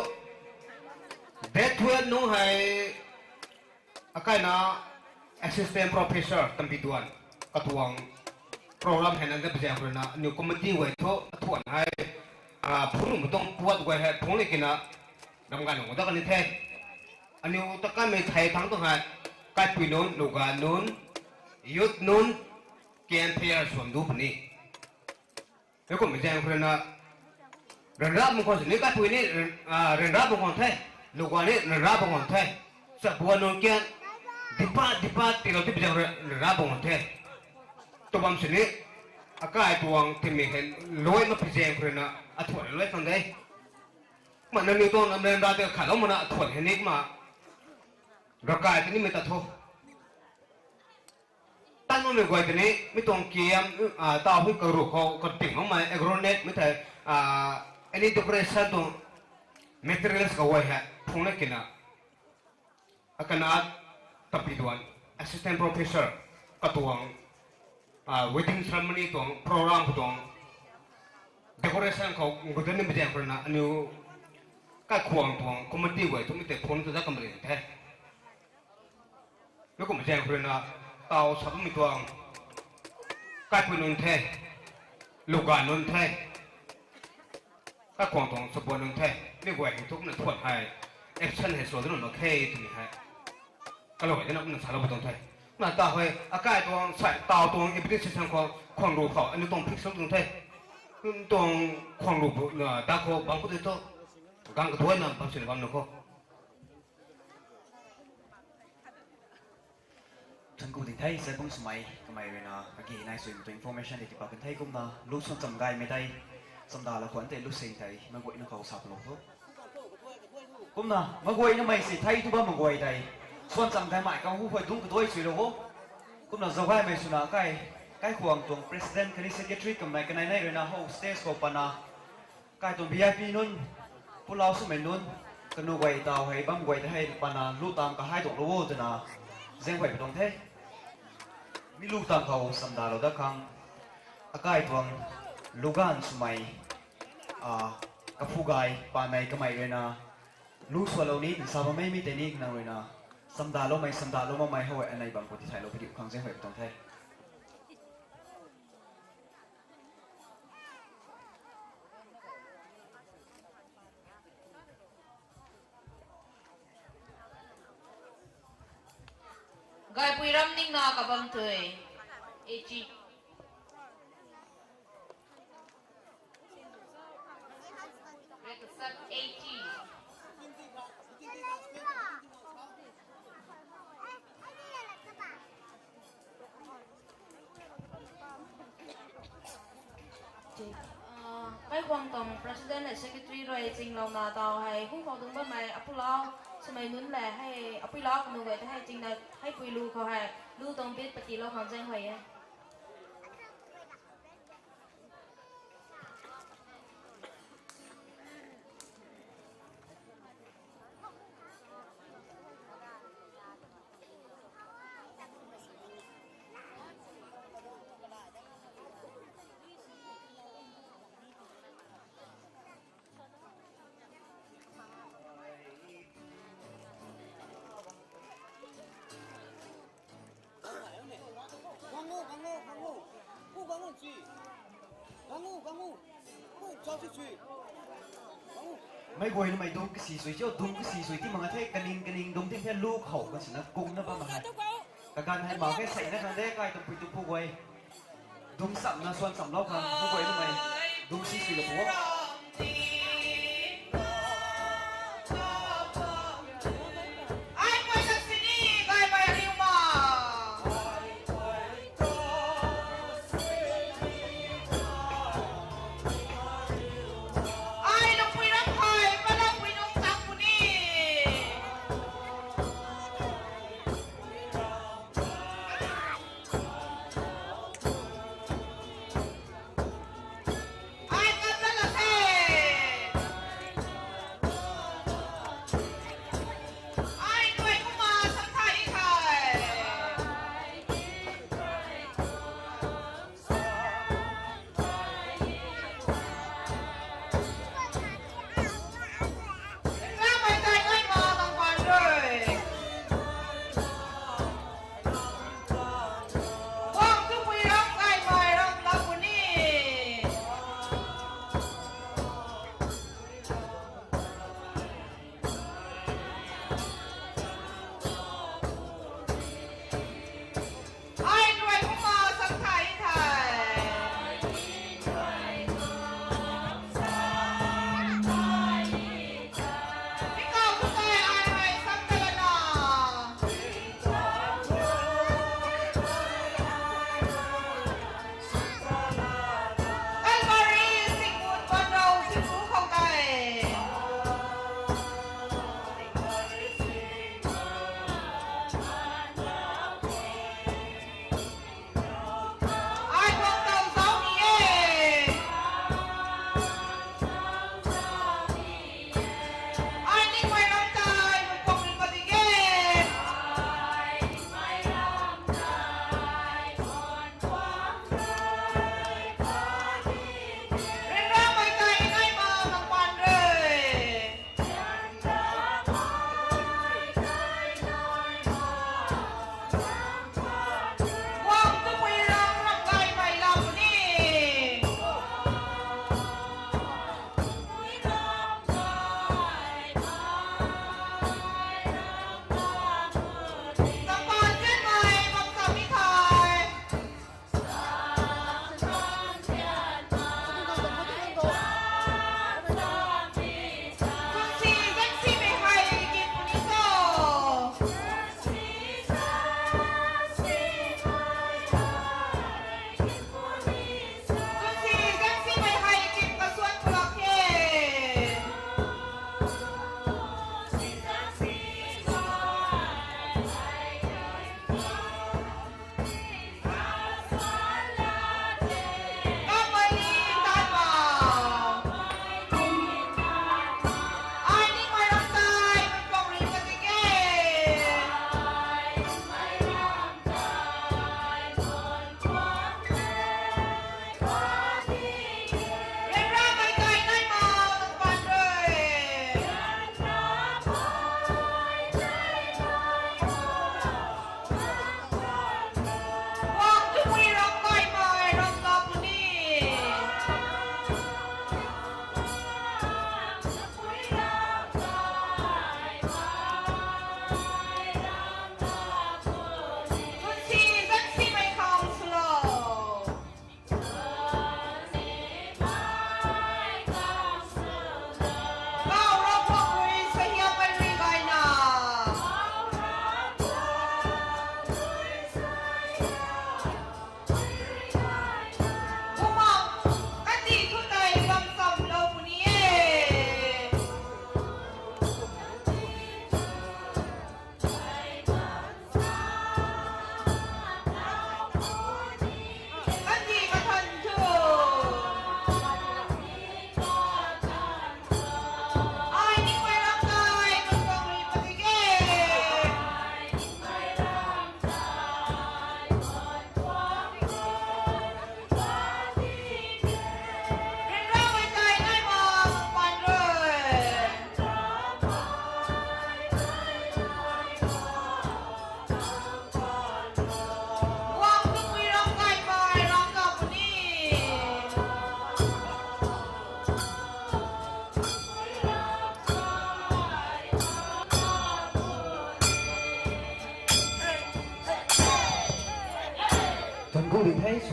date twelve nung hei, akaina assistant professor tampi duan katuang program hei nang ta pazang khou ruina aniu committee guay thu athuan hei, phunumei tuang puat guay hei phungc ni kina ram ganv nunc da kani the. Aniu ta kanmei thei thangc tuang hei, kaipui nunc, luga nunc, youth nunc, campaigner swan du puni. Heikumhmei zaeng khou ruina, ryanra bam khwan sini kaipui ni, ryanra bam khwan the, luga ni ryanra bam khwan the, chabuan nunc kian, dipa dipa tiilou ti pi zaeng ryanra bam khwan the. Tw bam sini, akai tuang timei hei, luai ma pi zaeng khou ruina, athuan luai khang de. Kumna nangniw tuang nam ryanra tei khatlou mana athuan hei ni kumna, ravkai tini mei ta thu. Tan makmei guay tei ni, mi tuang kiam, tau hei karu khou kating makmei agronet mi thei, any decoration tuang materials kaguay hei phungna kina, akana tampi duan, assistant professor, katuang, wedding ceremony tuang program khou tuang, decoration khou gutani mei zaeng khou ruina aniu kaikhwang tuang committee guay thu mi tei phungc tu da kamri the. Meikumhmei zaeng khou ruina, tau sa bammei tuang, kaipui nunc the, luga nunc the, kaikhwang tuang chabuan nunc the, mi guay hei thu kumna thuan hei, absent hei sw danu mak khe twmei hei, kalou hei dana kumna salou pu tuang the. Kumna tau hei akai tuang sai tau tuang evening session khou khwang ru khou aniu tuang fix sw tuang the. Tuang khwang ru bu na da khou bang khou tei thu, gang kaduaina bam sina bam nu khou. Thangc ku ding the, Zaibung Swmei kamei ruina agi nai suimei tuang information tei tiipat kan the. Kumna lu swan cham gaymei tei, chamdalou khwan tei lu sing tei meic guayna khou sa palou tho. Kumna meic guaynamei si thei thu bam mak guay tei, swan cham gaymei kang hu khuay dungc kaduai suilou o. Kumna zauc gaymei swna kai, kaikhwang tuang president khatni secretary kamei kanei nei ruina how stage khou pana, kai tuang V I P nunc, pulou swmei nunc, kanu guay tau hei bam guay tei hei pana lu tang kahai tuanglou o twna zaenghuay pi tuang the. Mi lu tang khou chamdalou dat khang, akai tuang Luganv Swmei, kaphu gay panei kamei ruina, lu swalou ni nsa bammei mi tei ni nang ruina, chamdaloumei chamdalou makmei how anei bam khou tithaylou padiu khang zaenghuay pi tuang the. Gaipui ram ningna kabam tui, A G. Kaikhwang tuang president le secretary rui chinglouna tau hei hung khou dungc bammei apulou swmei nunc le hei apuilou kanu guay tei hei chingna hei pui lu khou hei lu tuang bit patilou khang zaenghuay e. Meic guaynamei dungc kasi sui cho, dungc kasi sui ti mak a the, kaning kaning dungc ting the, lu khou kan sina kungna bam mak hei. Kaganv hei mak khe seina khang de, kai tumpui tumpu guay. Dungc chamna swan chamlou khang, meic guaynamei dungc si sui la pu o.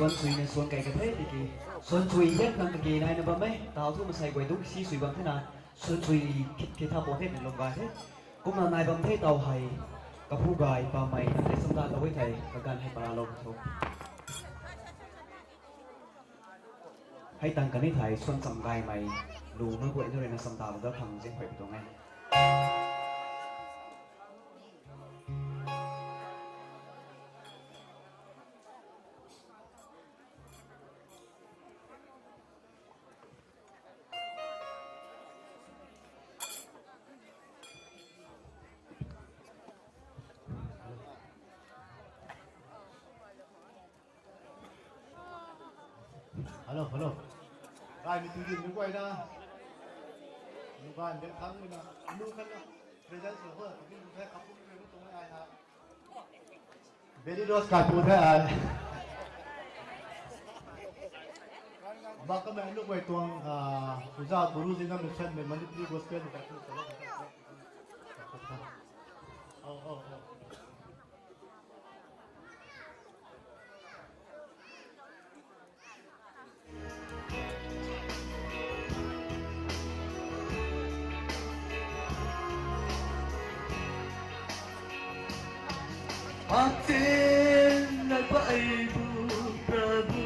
Suan sui na suan kai ka the tiki, suan sui hian nang kaki nai na bam e, tau thu masei guay dungc si sui bam the na, suan sui khit khit tha po the na lum gay the. Kumna nai bam the tau hei, kapu gay pamei nang tei samda ta e thei, kaganv hei para lou tho. Hei tang kani thei suan cham gaymei, lu na guay na rui na samda lou da thang zeng huay pi tuang e. Hello, hello. Gaymei tu din nu guay na. Nu gaymei thang na. Nu khan na. Present sw ho, tu din nu the kapum ni nu tuang ai ha. Belly dose kaipu the ai. Bak kamei nu guay tuang, ah, Puja Guruji na mission mei Manipuri Gospel kaipu salo. Oh, oh, oh. Patna baihmei Prabhu,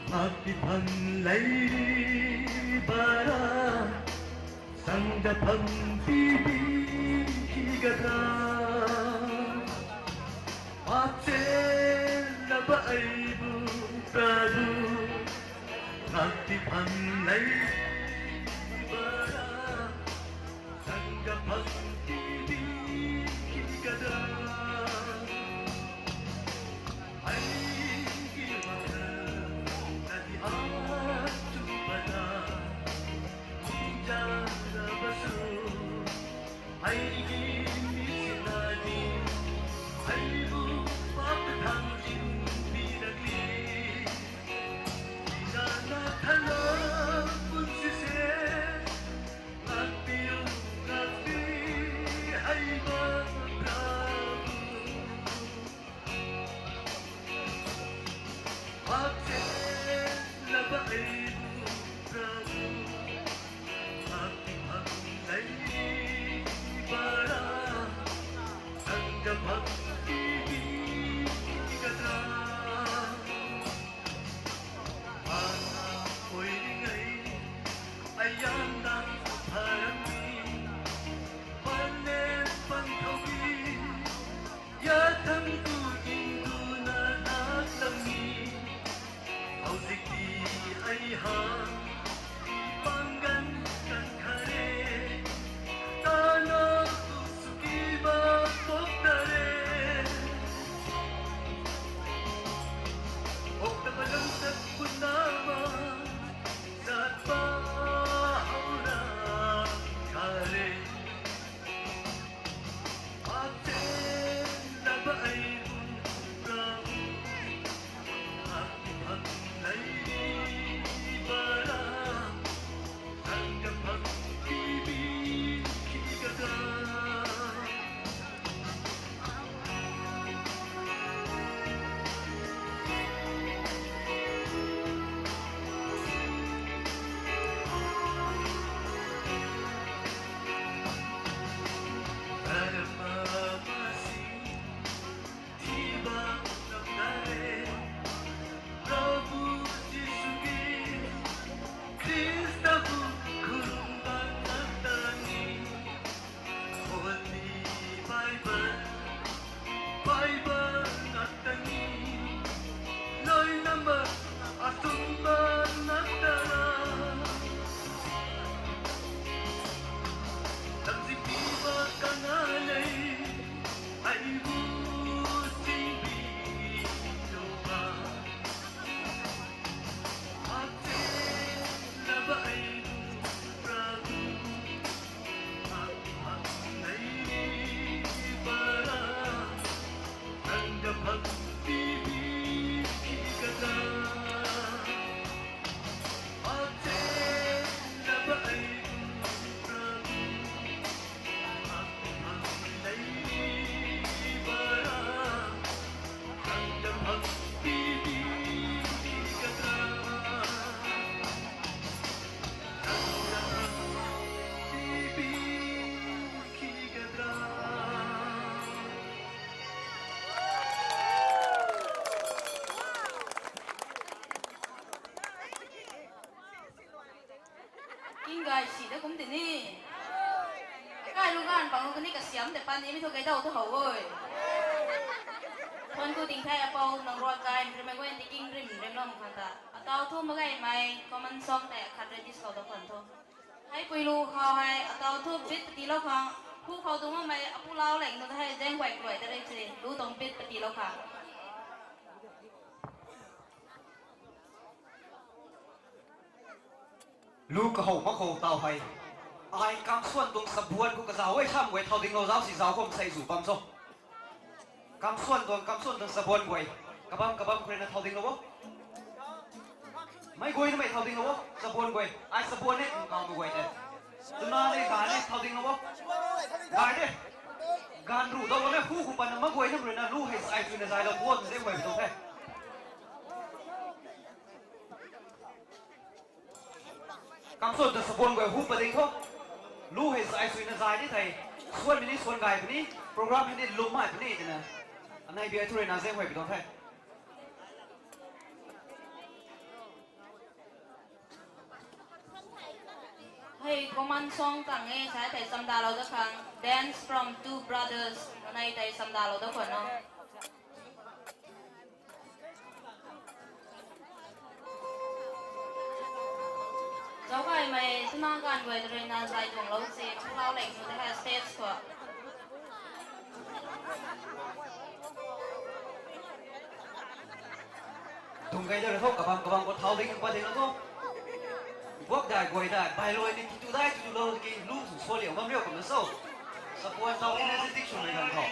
mak ti phan lei bara, sangda phan ti bi ki gada. Patna baihmei Prabhu, mak ti phan lei bara, sangda phan ti bi ki gada. Ai ki wakha na di a chu bada, ni ja na basu. Ai ki mi si na di, ai bu pa ka thang jin mi na ki. Ina na thana pun si se, ngak piu, ngak pi, hai ba Prabhu. Mak ti phan lei bara, sangda phan ti bi ki gada. Ana oi ning ei, ai yan nang pharang ni, pan ne pan thau ni, ya thang tu ding tu na na tam ni. Hauzik ti ai ha, pang gan kan khare, tana tu suki ba pok tare. Pok ta ba lam tat kun na ma, zat ba hau ra khare. Patna baihmei Prabhu, mak ti phan lei bara, sangda phan ti bi ki gada. Dharma masi, thiba nam na re, Prabhu Jisu ki, Khrista bu khulum bam na ta ni. Holy Bible, Bible na ta ni, loi number asum ba na ta ra. Lam zi pi ba ka na lei, ai bu ting bi lo ba. Mak ti phan lei bara, sangda phan ti bi ki gada. Kai si de kum ti ni. Kai lu ganv pang lu kani kasiam de pan ni mi thu kai dau thu how oi. Thuan ku ding thei apou nang ruat kai, rimei guay tiking rim, rim lou khang ta. Atau thu magaymei, common song tei khat ready lou da khwan thu. Hei pui lu khou hei, atau thu beat pati lou khang, hu khou dung mei, apu lau leng nu hei, zeng guay kluai da rei se, lu tuang beat pati lou khang. Lu kahou mak khou tau hei. Ai kamsuan tuang sabuan khou kazauh e sam guay thau ding lou zauc si zauc khou sei zu bam so. Kamsuan tuang, kamsuan tuang sabuan guay. Kabam, kabam khou rui na thau ding lou o. Mei guay na mei thau ding lou o. Sabuan guay. Ai sabuan ne, kau tu guay te. Tuna ne, ga ne, thau ding lou o. Ga de. Gan ru dau ne, hu hu pan na ma guay na rui na lu hei sai tu na zai lou buan de guay tu the. Kamsuan ta sabuan guay hu pading tho. Lu hei zai suina zai ni thei. Suan mi ni suan gay puni. Program hei ni lum mai puni tina. Anei bia thu rui na zeng huay pi tuang the. Hei common song tang e, sai thei chamdalou da khang. Dance from two brothers. Anei thei chamdalou da khwan no. Zauc gaymei, tuna ganv guay ta rui na zai tuang lou se, phulau leng nu de ha stage khou. Tung gay da rui tho, kabam kabam khou thau ding pa ding na tho. Guak dai guay dai, bai luai ni titu dai titu lou ki lu sw so liau bam riu kum na so. Sabuan tau energetic swmei ganv khou.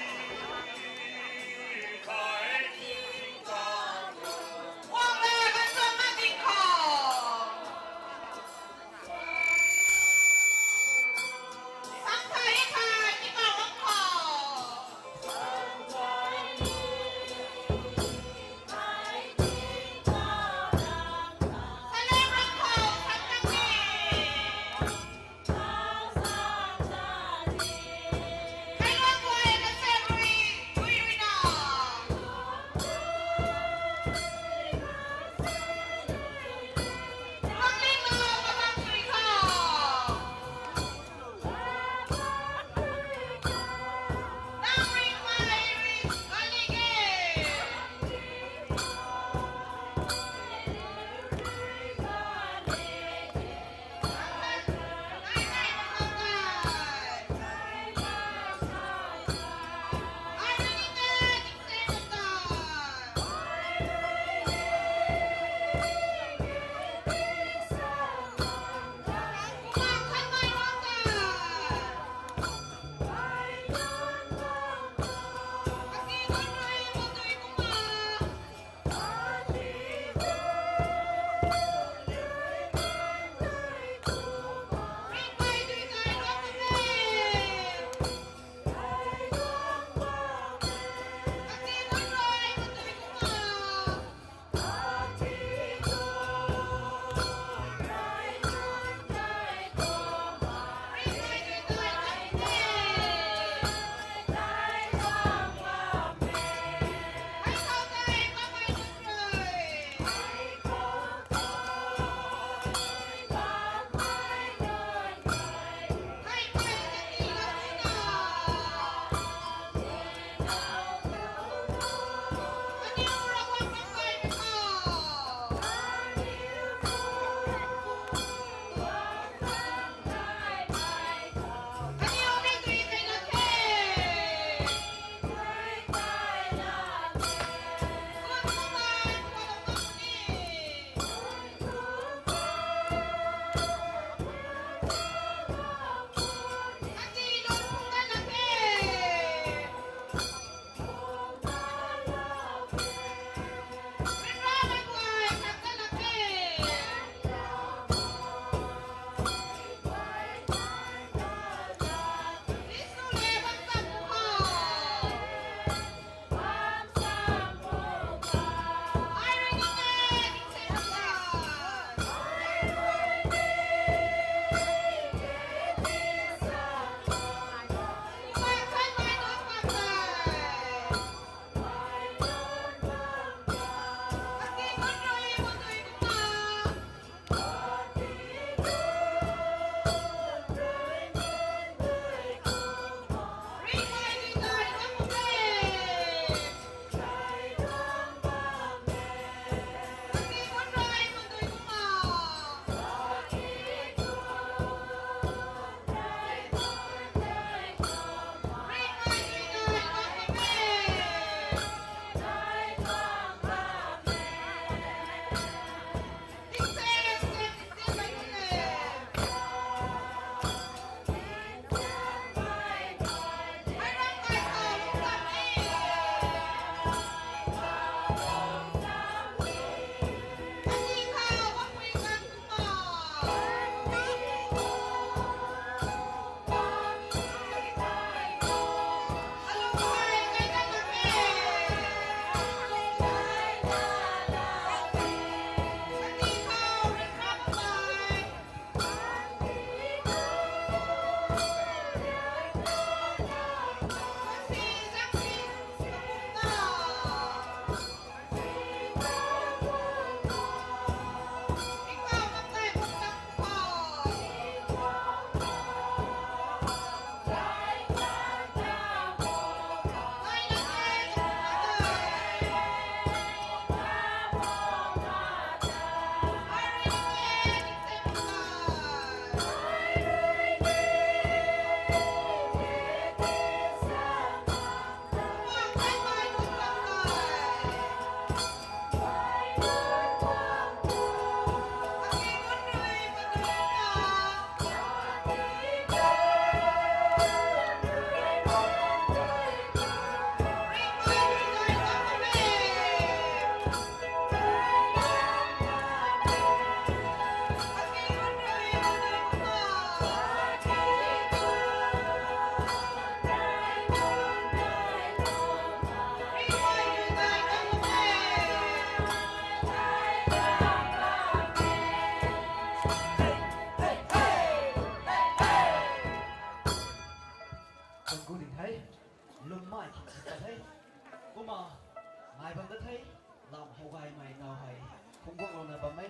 Pungguanglouna bam e,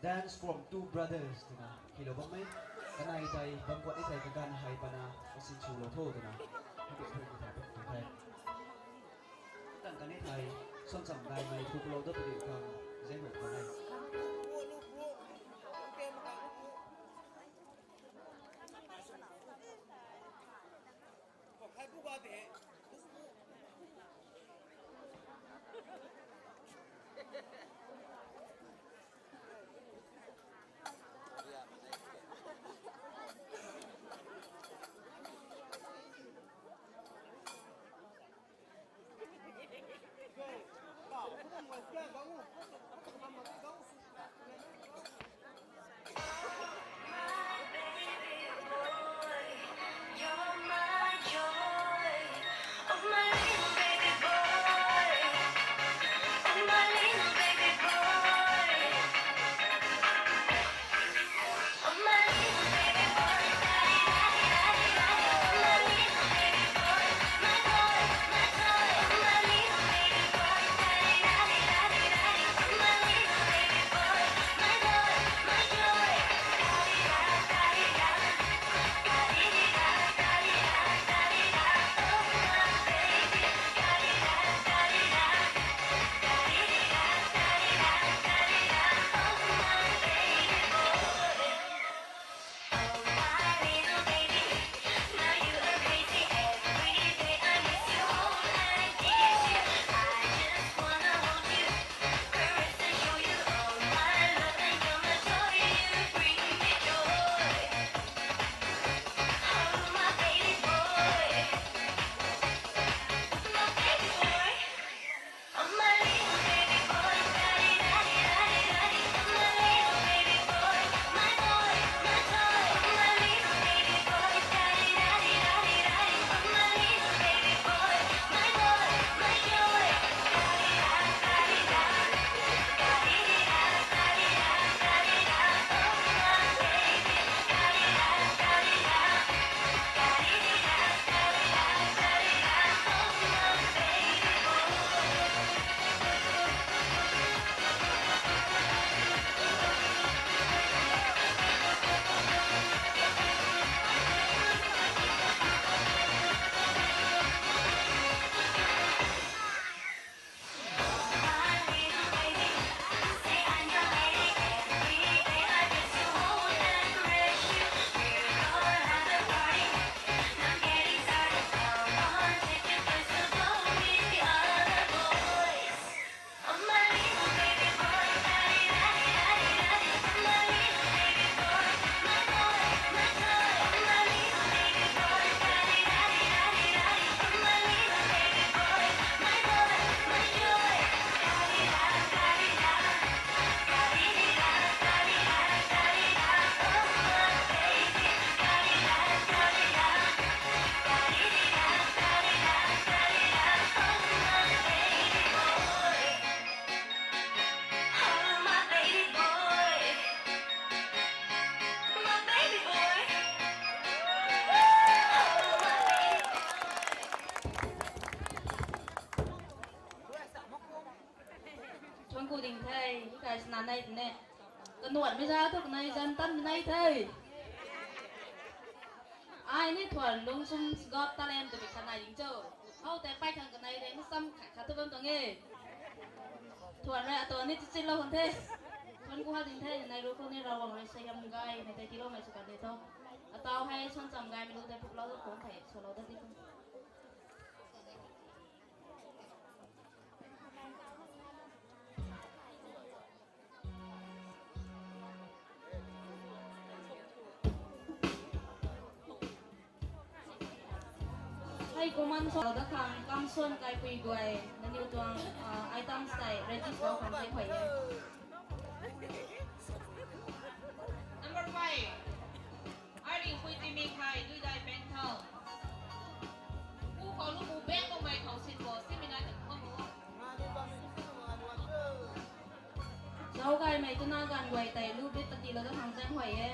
Dance from Two Brothers twna hylou bam e. Kanei tei bam kuat ni tei kaganv hei pana kasin swlou tho twna. Hei tei hei tei tei tei. Tang kani thei, suan cham gaymei thu palou dat padiu khang, zaeng hu khang e. Thuanc ku ding the, kai sana nai ne. Kanuanmei za thu kanei zan tanmei nai the. Ai ni thuan lung sum Got Talent twmei khat nai ding cho. Hou tei pey khang kanei de ni sam khat khat thu bam tuang e. Thuan rui atuang ni chichilou khang the. Thuanc ku ha ding the, nai ru khou ni Ravguangc rui suaihiam gaymei tei tiiloumei sw kan de tho. Atau hei suan cham gaymei lu tei puklou tu khang thei swlou dat di khang. Hei kuman sw dat khang kamsuan kaipui guay nangniw tuang items tei ready sw khang tei huay e. Number five. Ai ringpui timik hei duidai peng thau. Pu khou lu pu bang khou mei khou sin bo simei nai ta khou bo. Zauc gaymei twna ganv guay tei lu bit patilou dat khang zaeng huay e.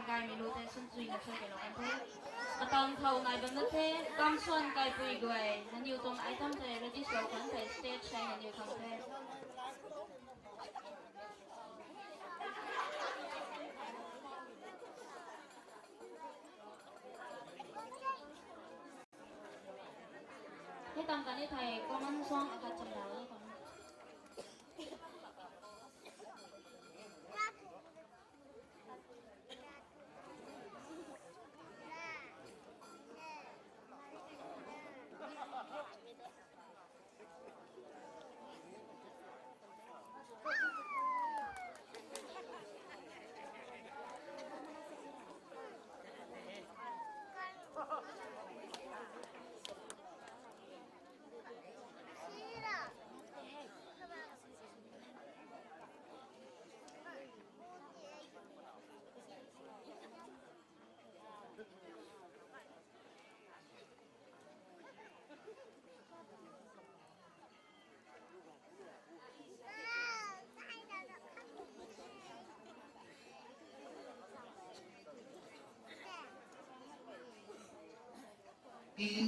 Gaymei lu tei swn chuina sw kelou kan the. Katang thau nai bam na the, kam swan kaipui guay, nangniw tuang item tei ready sw kan the, stage hei nangniw khang the. Hei tang kan ni thei common song akhat cham da ni kan.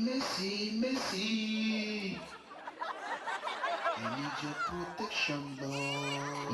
Messi, Messi. I need your protection, Lord.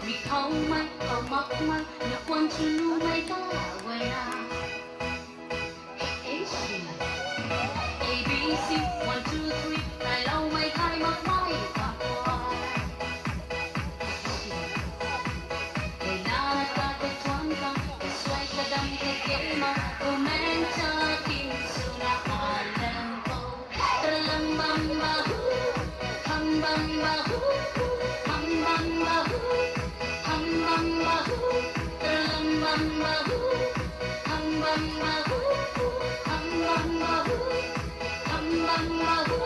Mi khou mei, khou mak mei, na kuan chinu mei ta guay na. A B C, one, two, three, nai lou mei khai mak mei ta guay. Hei na na ta te tuan ta, te suai ta dam te ke ma, romantic swna alam ko. Tralam bam ba hu, ham bam ba hu, ham bam ba hu, ham bam ba hu, tralam bam ba hu, ham bam ba hu, ham bam ba hu, ham bam ba hu.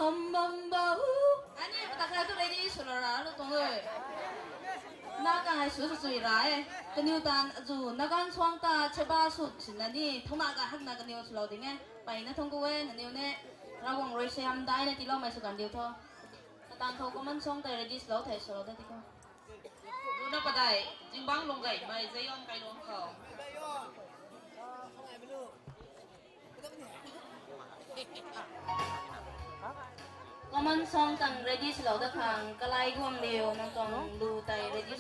Hambam bahu. Ani, takai tu ready swlou ra lou tuang e. Na kangai sw sw sui ra e. Kaniw tan azu nagan suang ta cheba sw sina ni thangna ga hakna kaniw swlou ding e. Pai na thang ku e, naniw ne. Ravguangc rui suaihiam daina tiiloumei sw kan diu tho. Kataanv khou common song tei ready swlou thei swlou da ti khou. Luna padei, zingbangc lungc gaymei Zion kailuang khou. Common song tang ready swlou da khang, kalai guang liu, nang tuang lu tei ready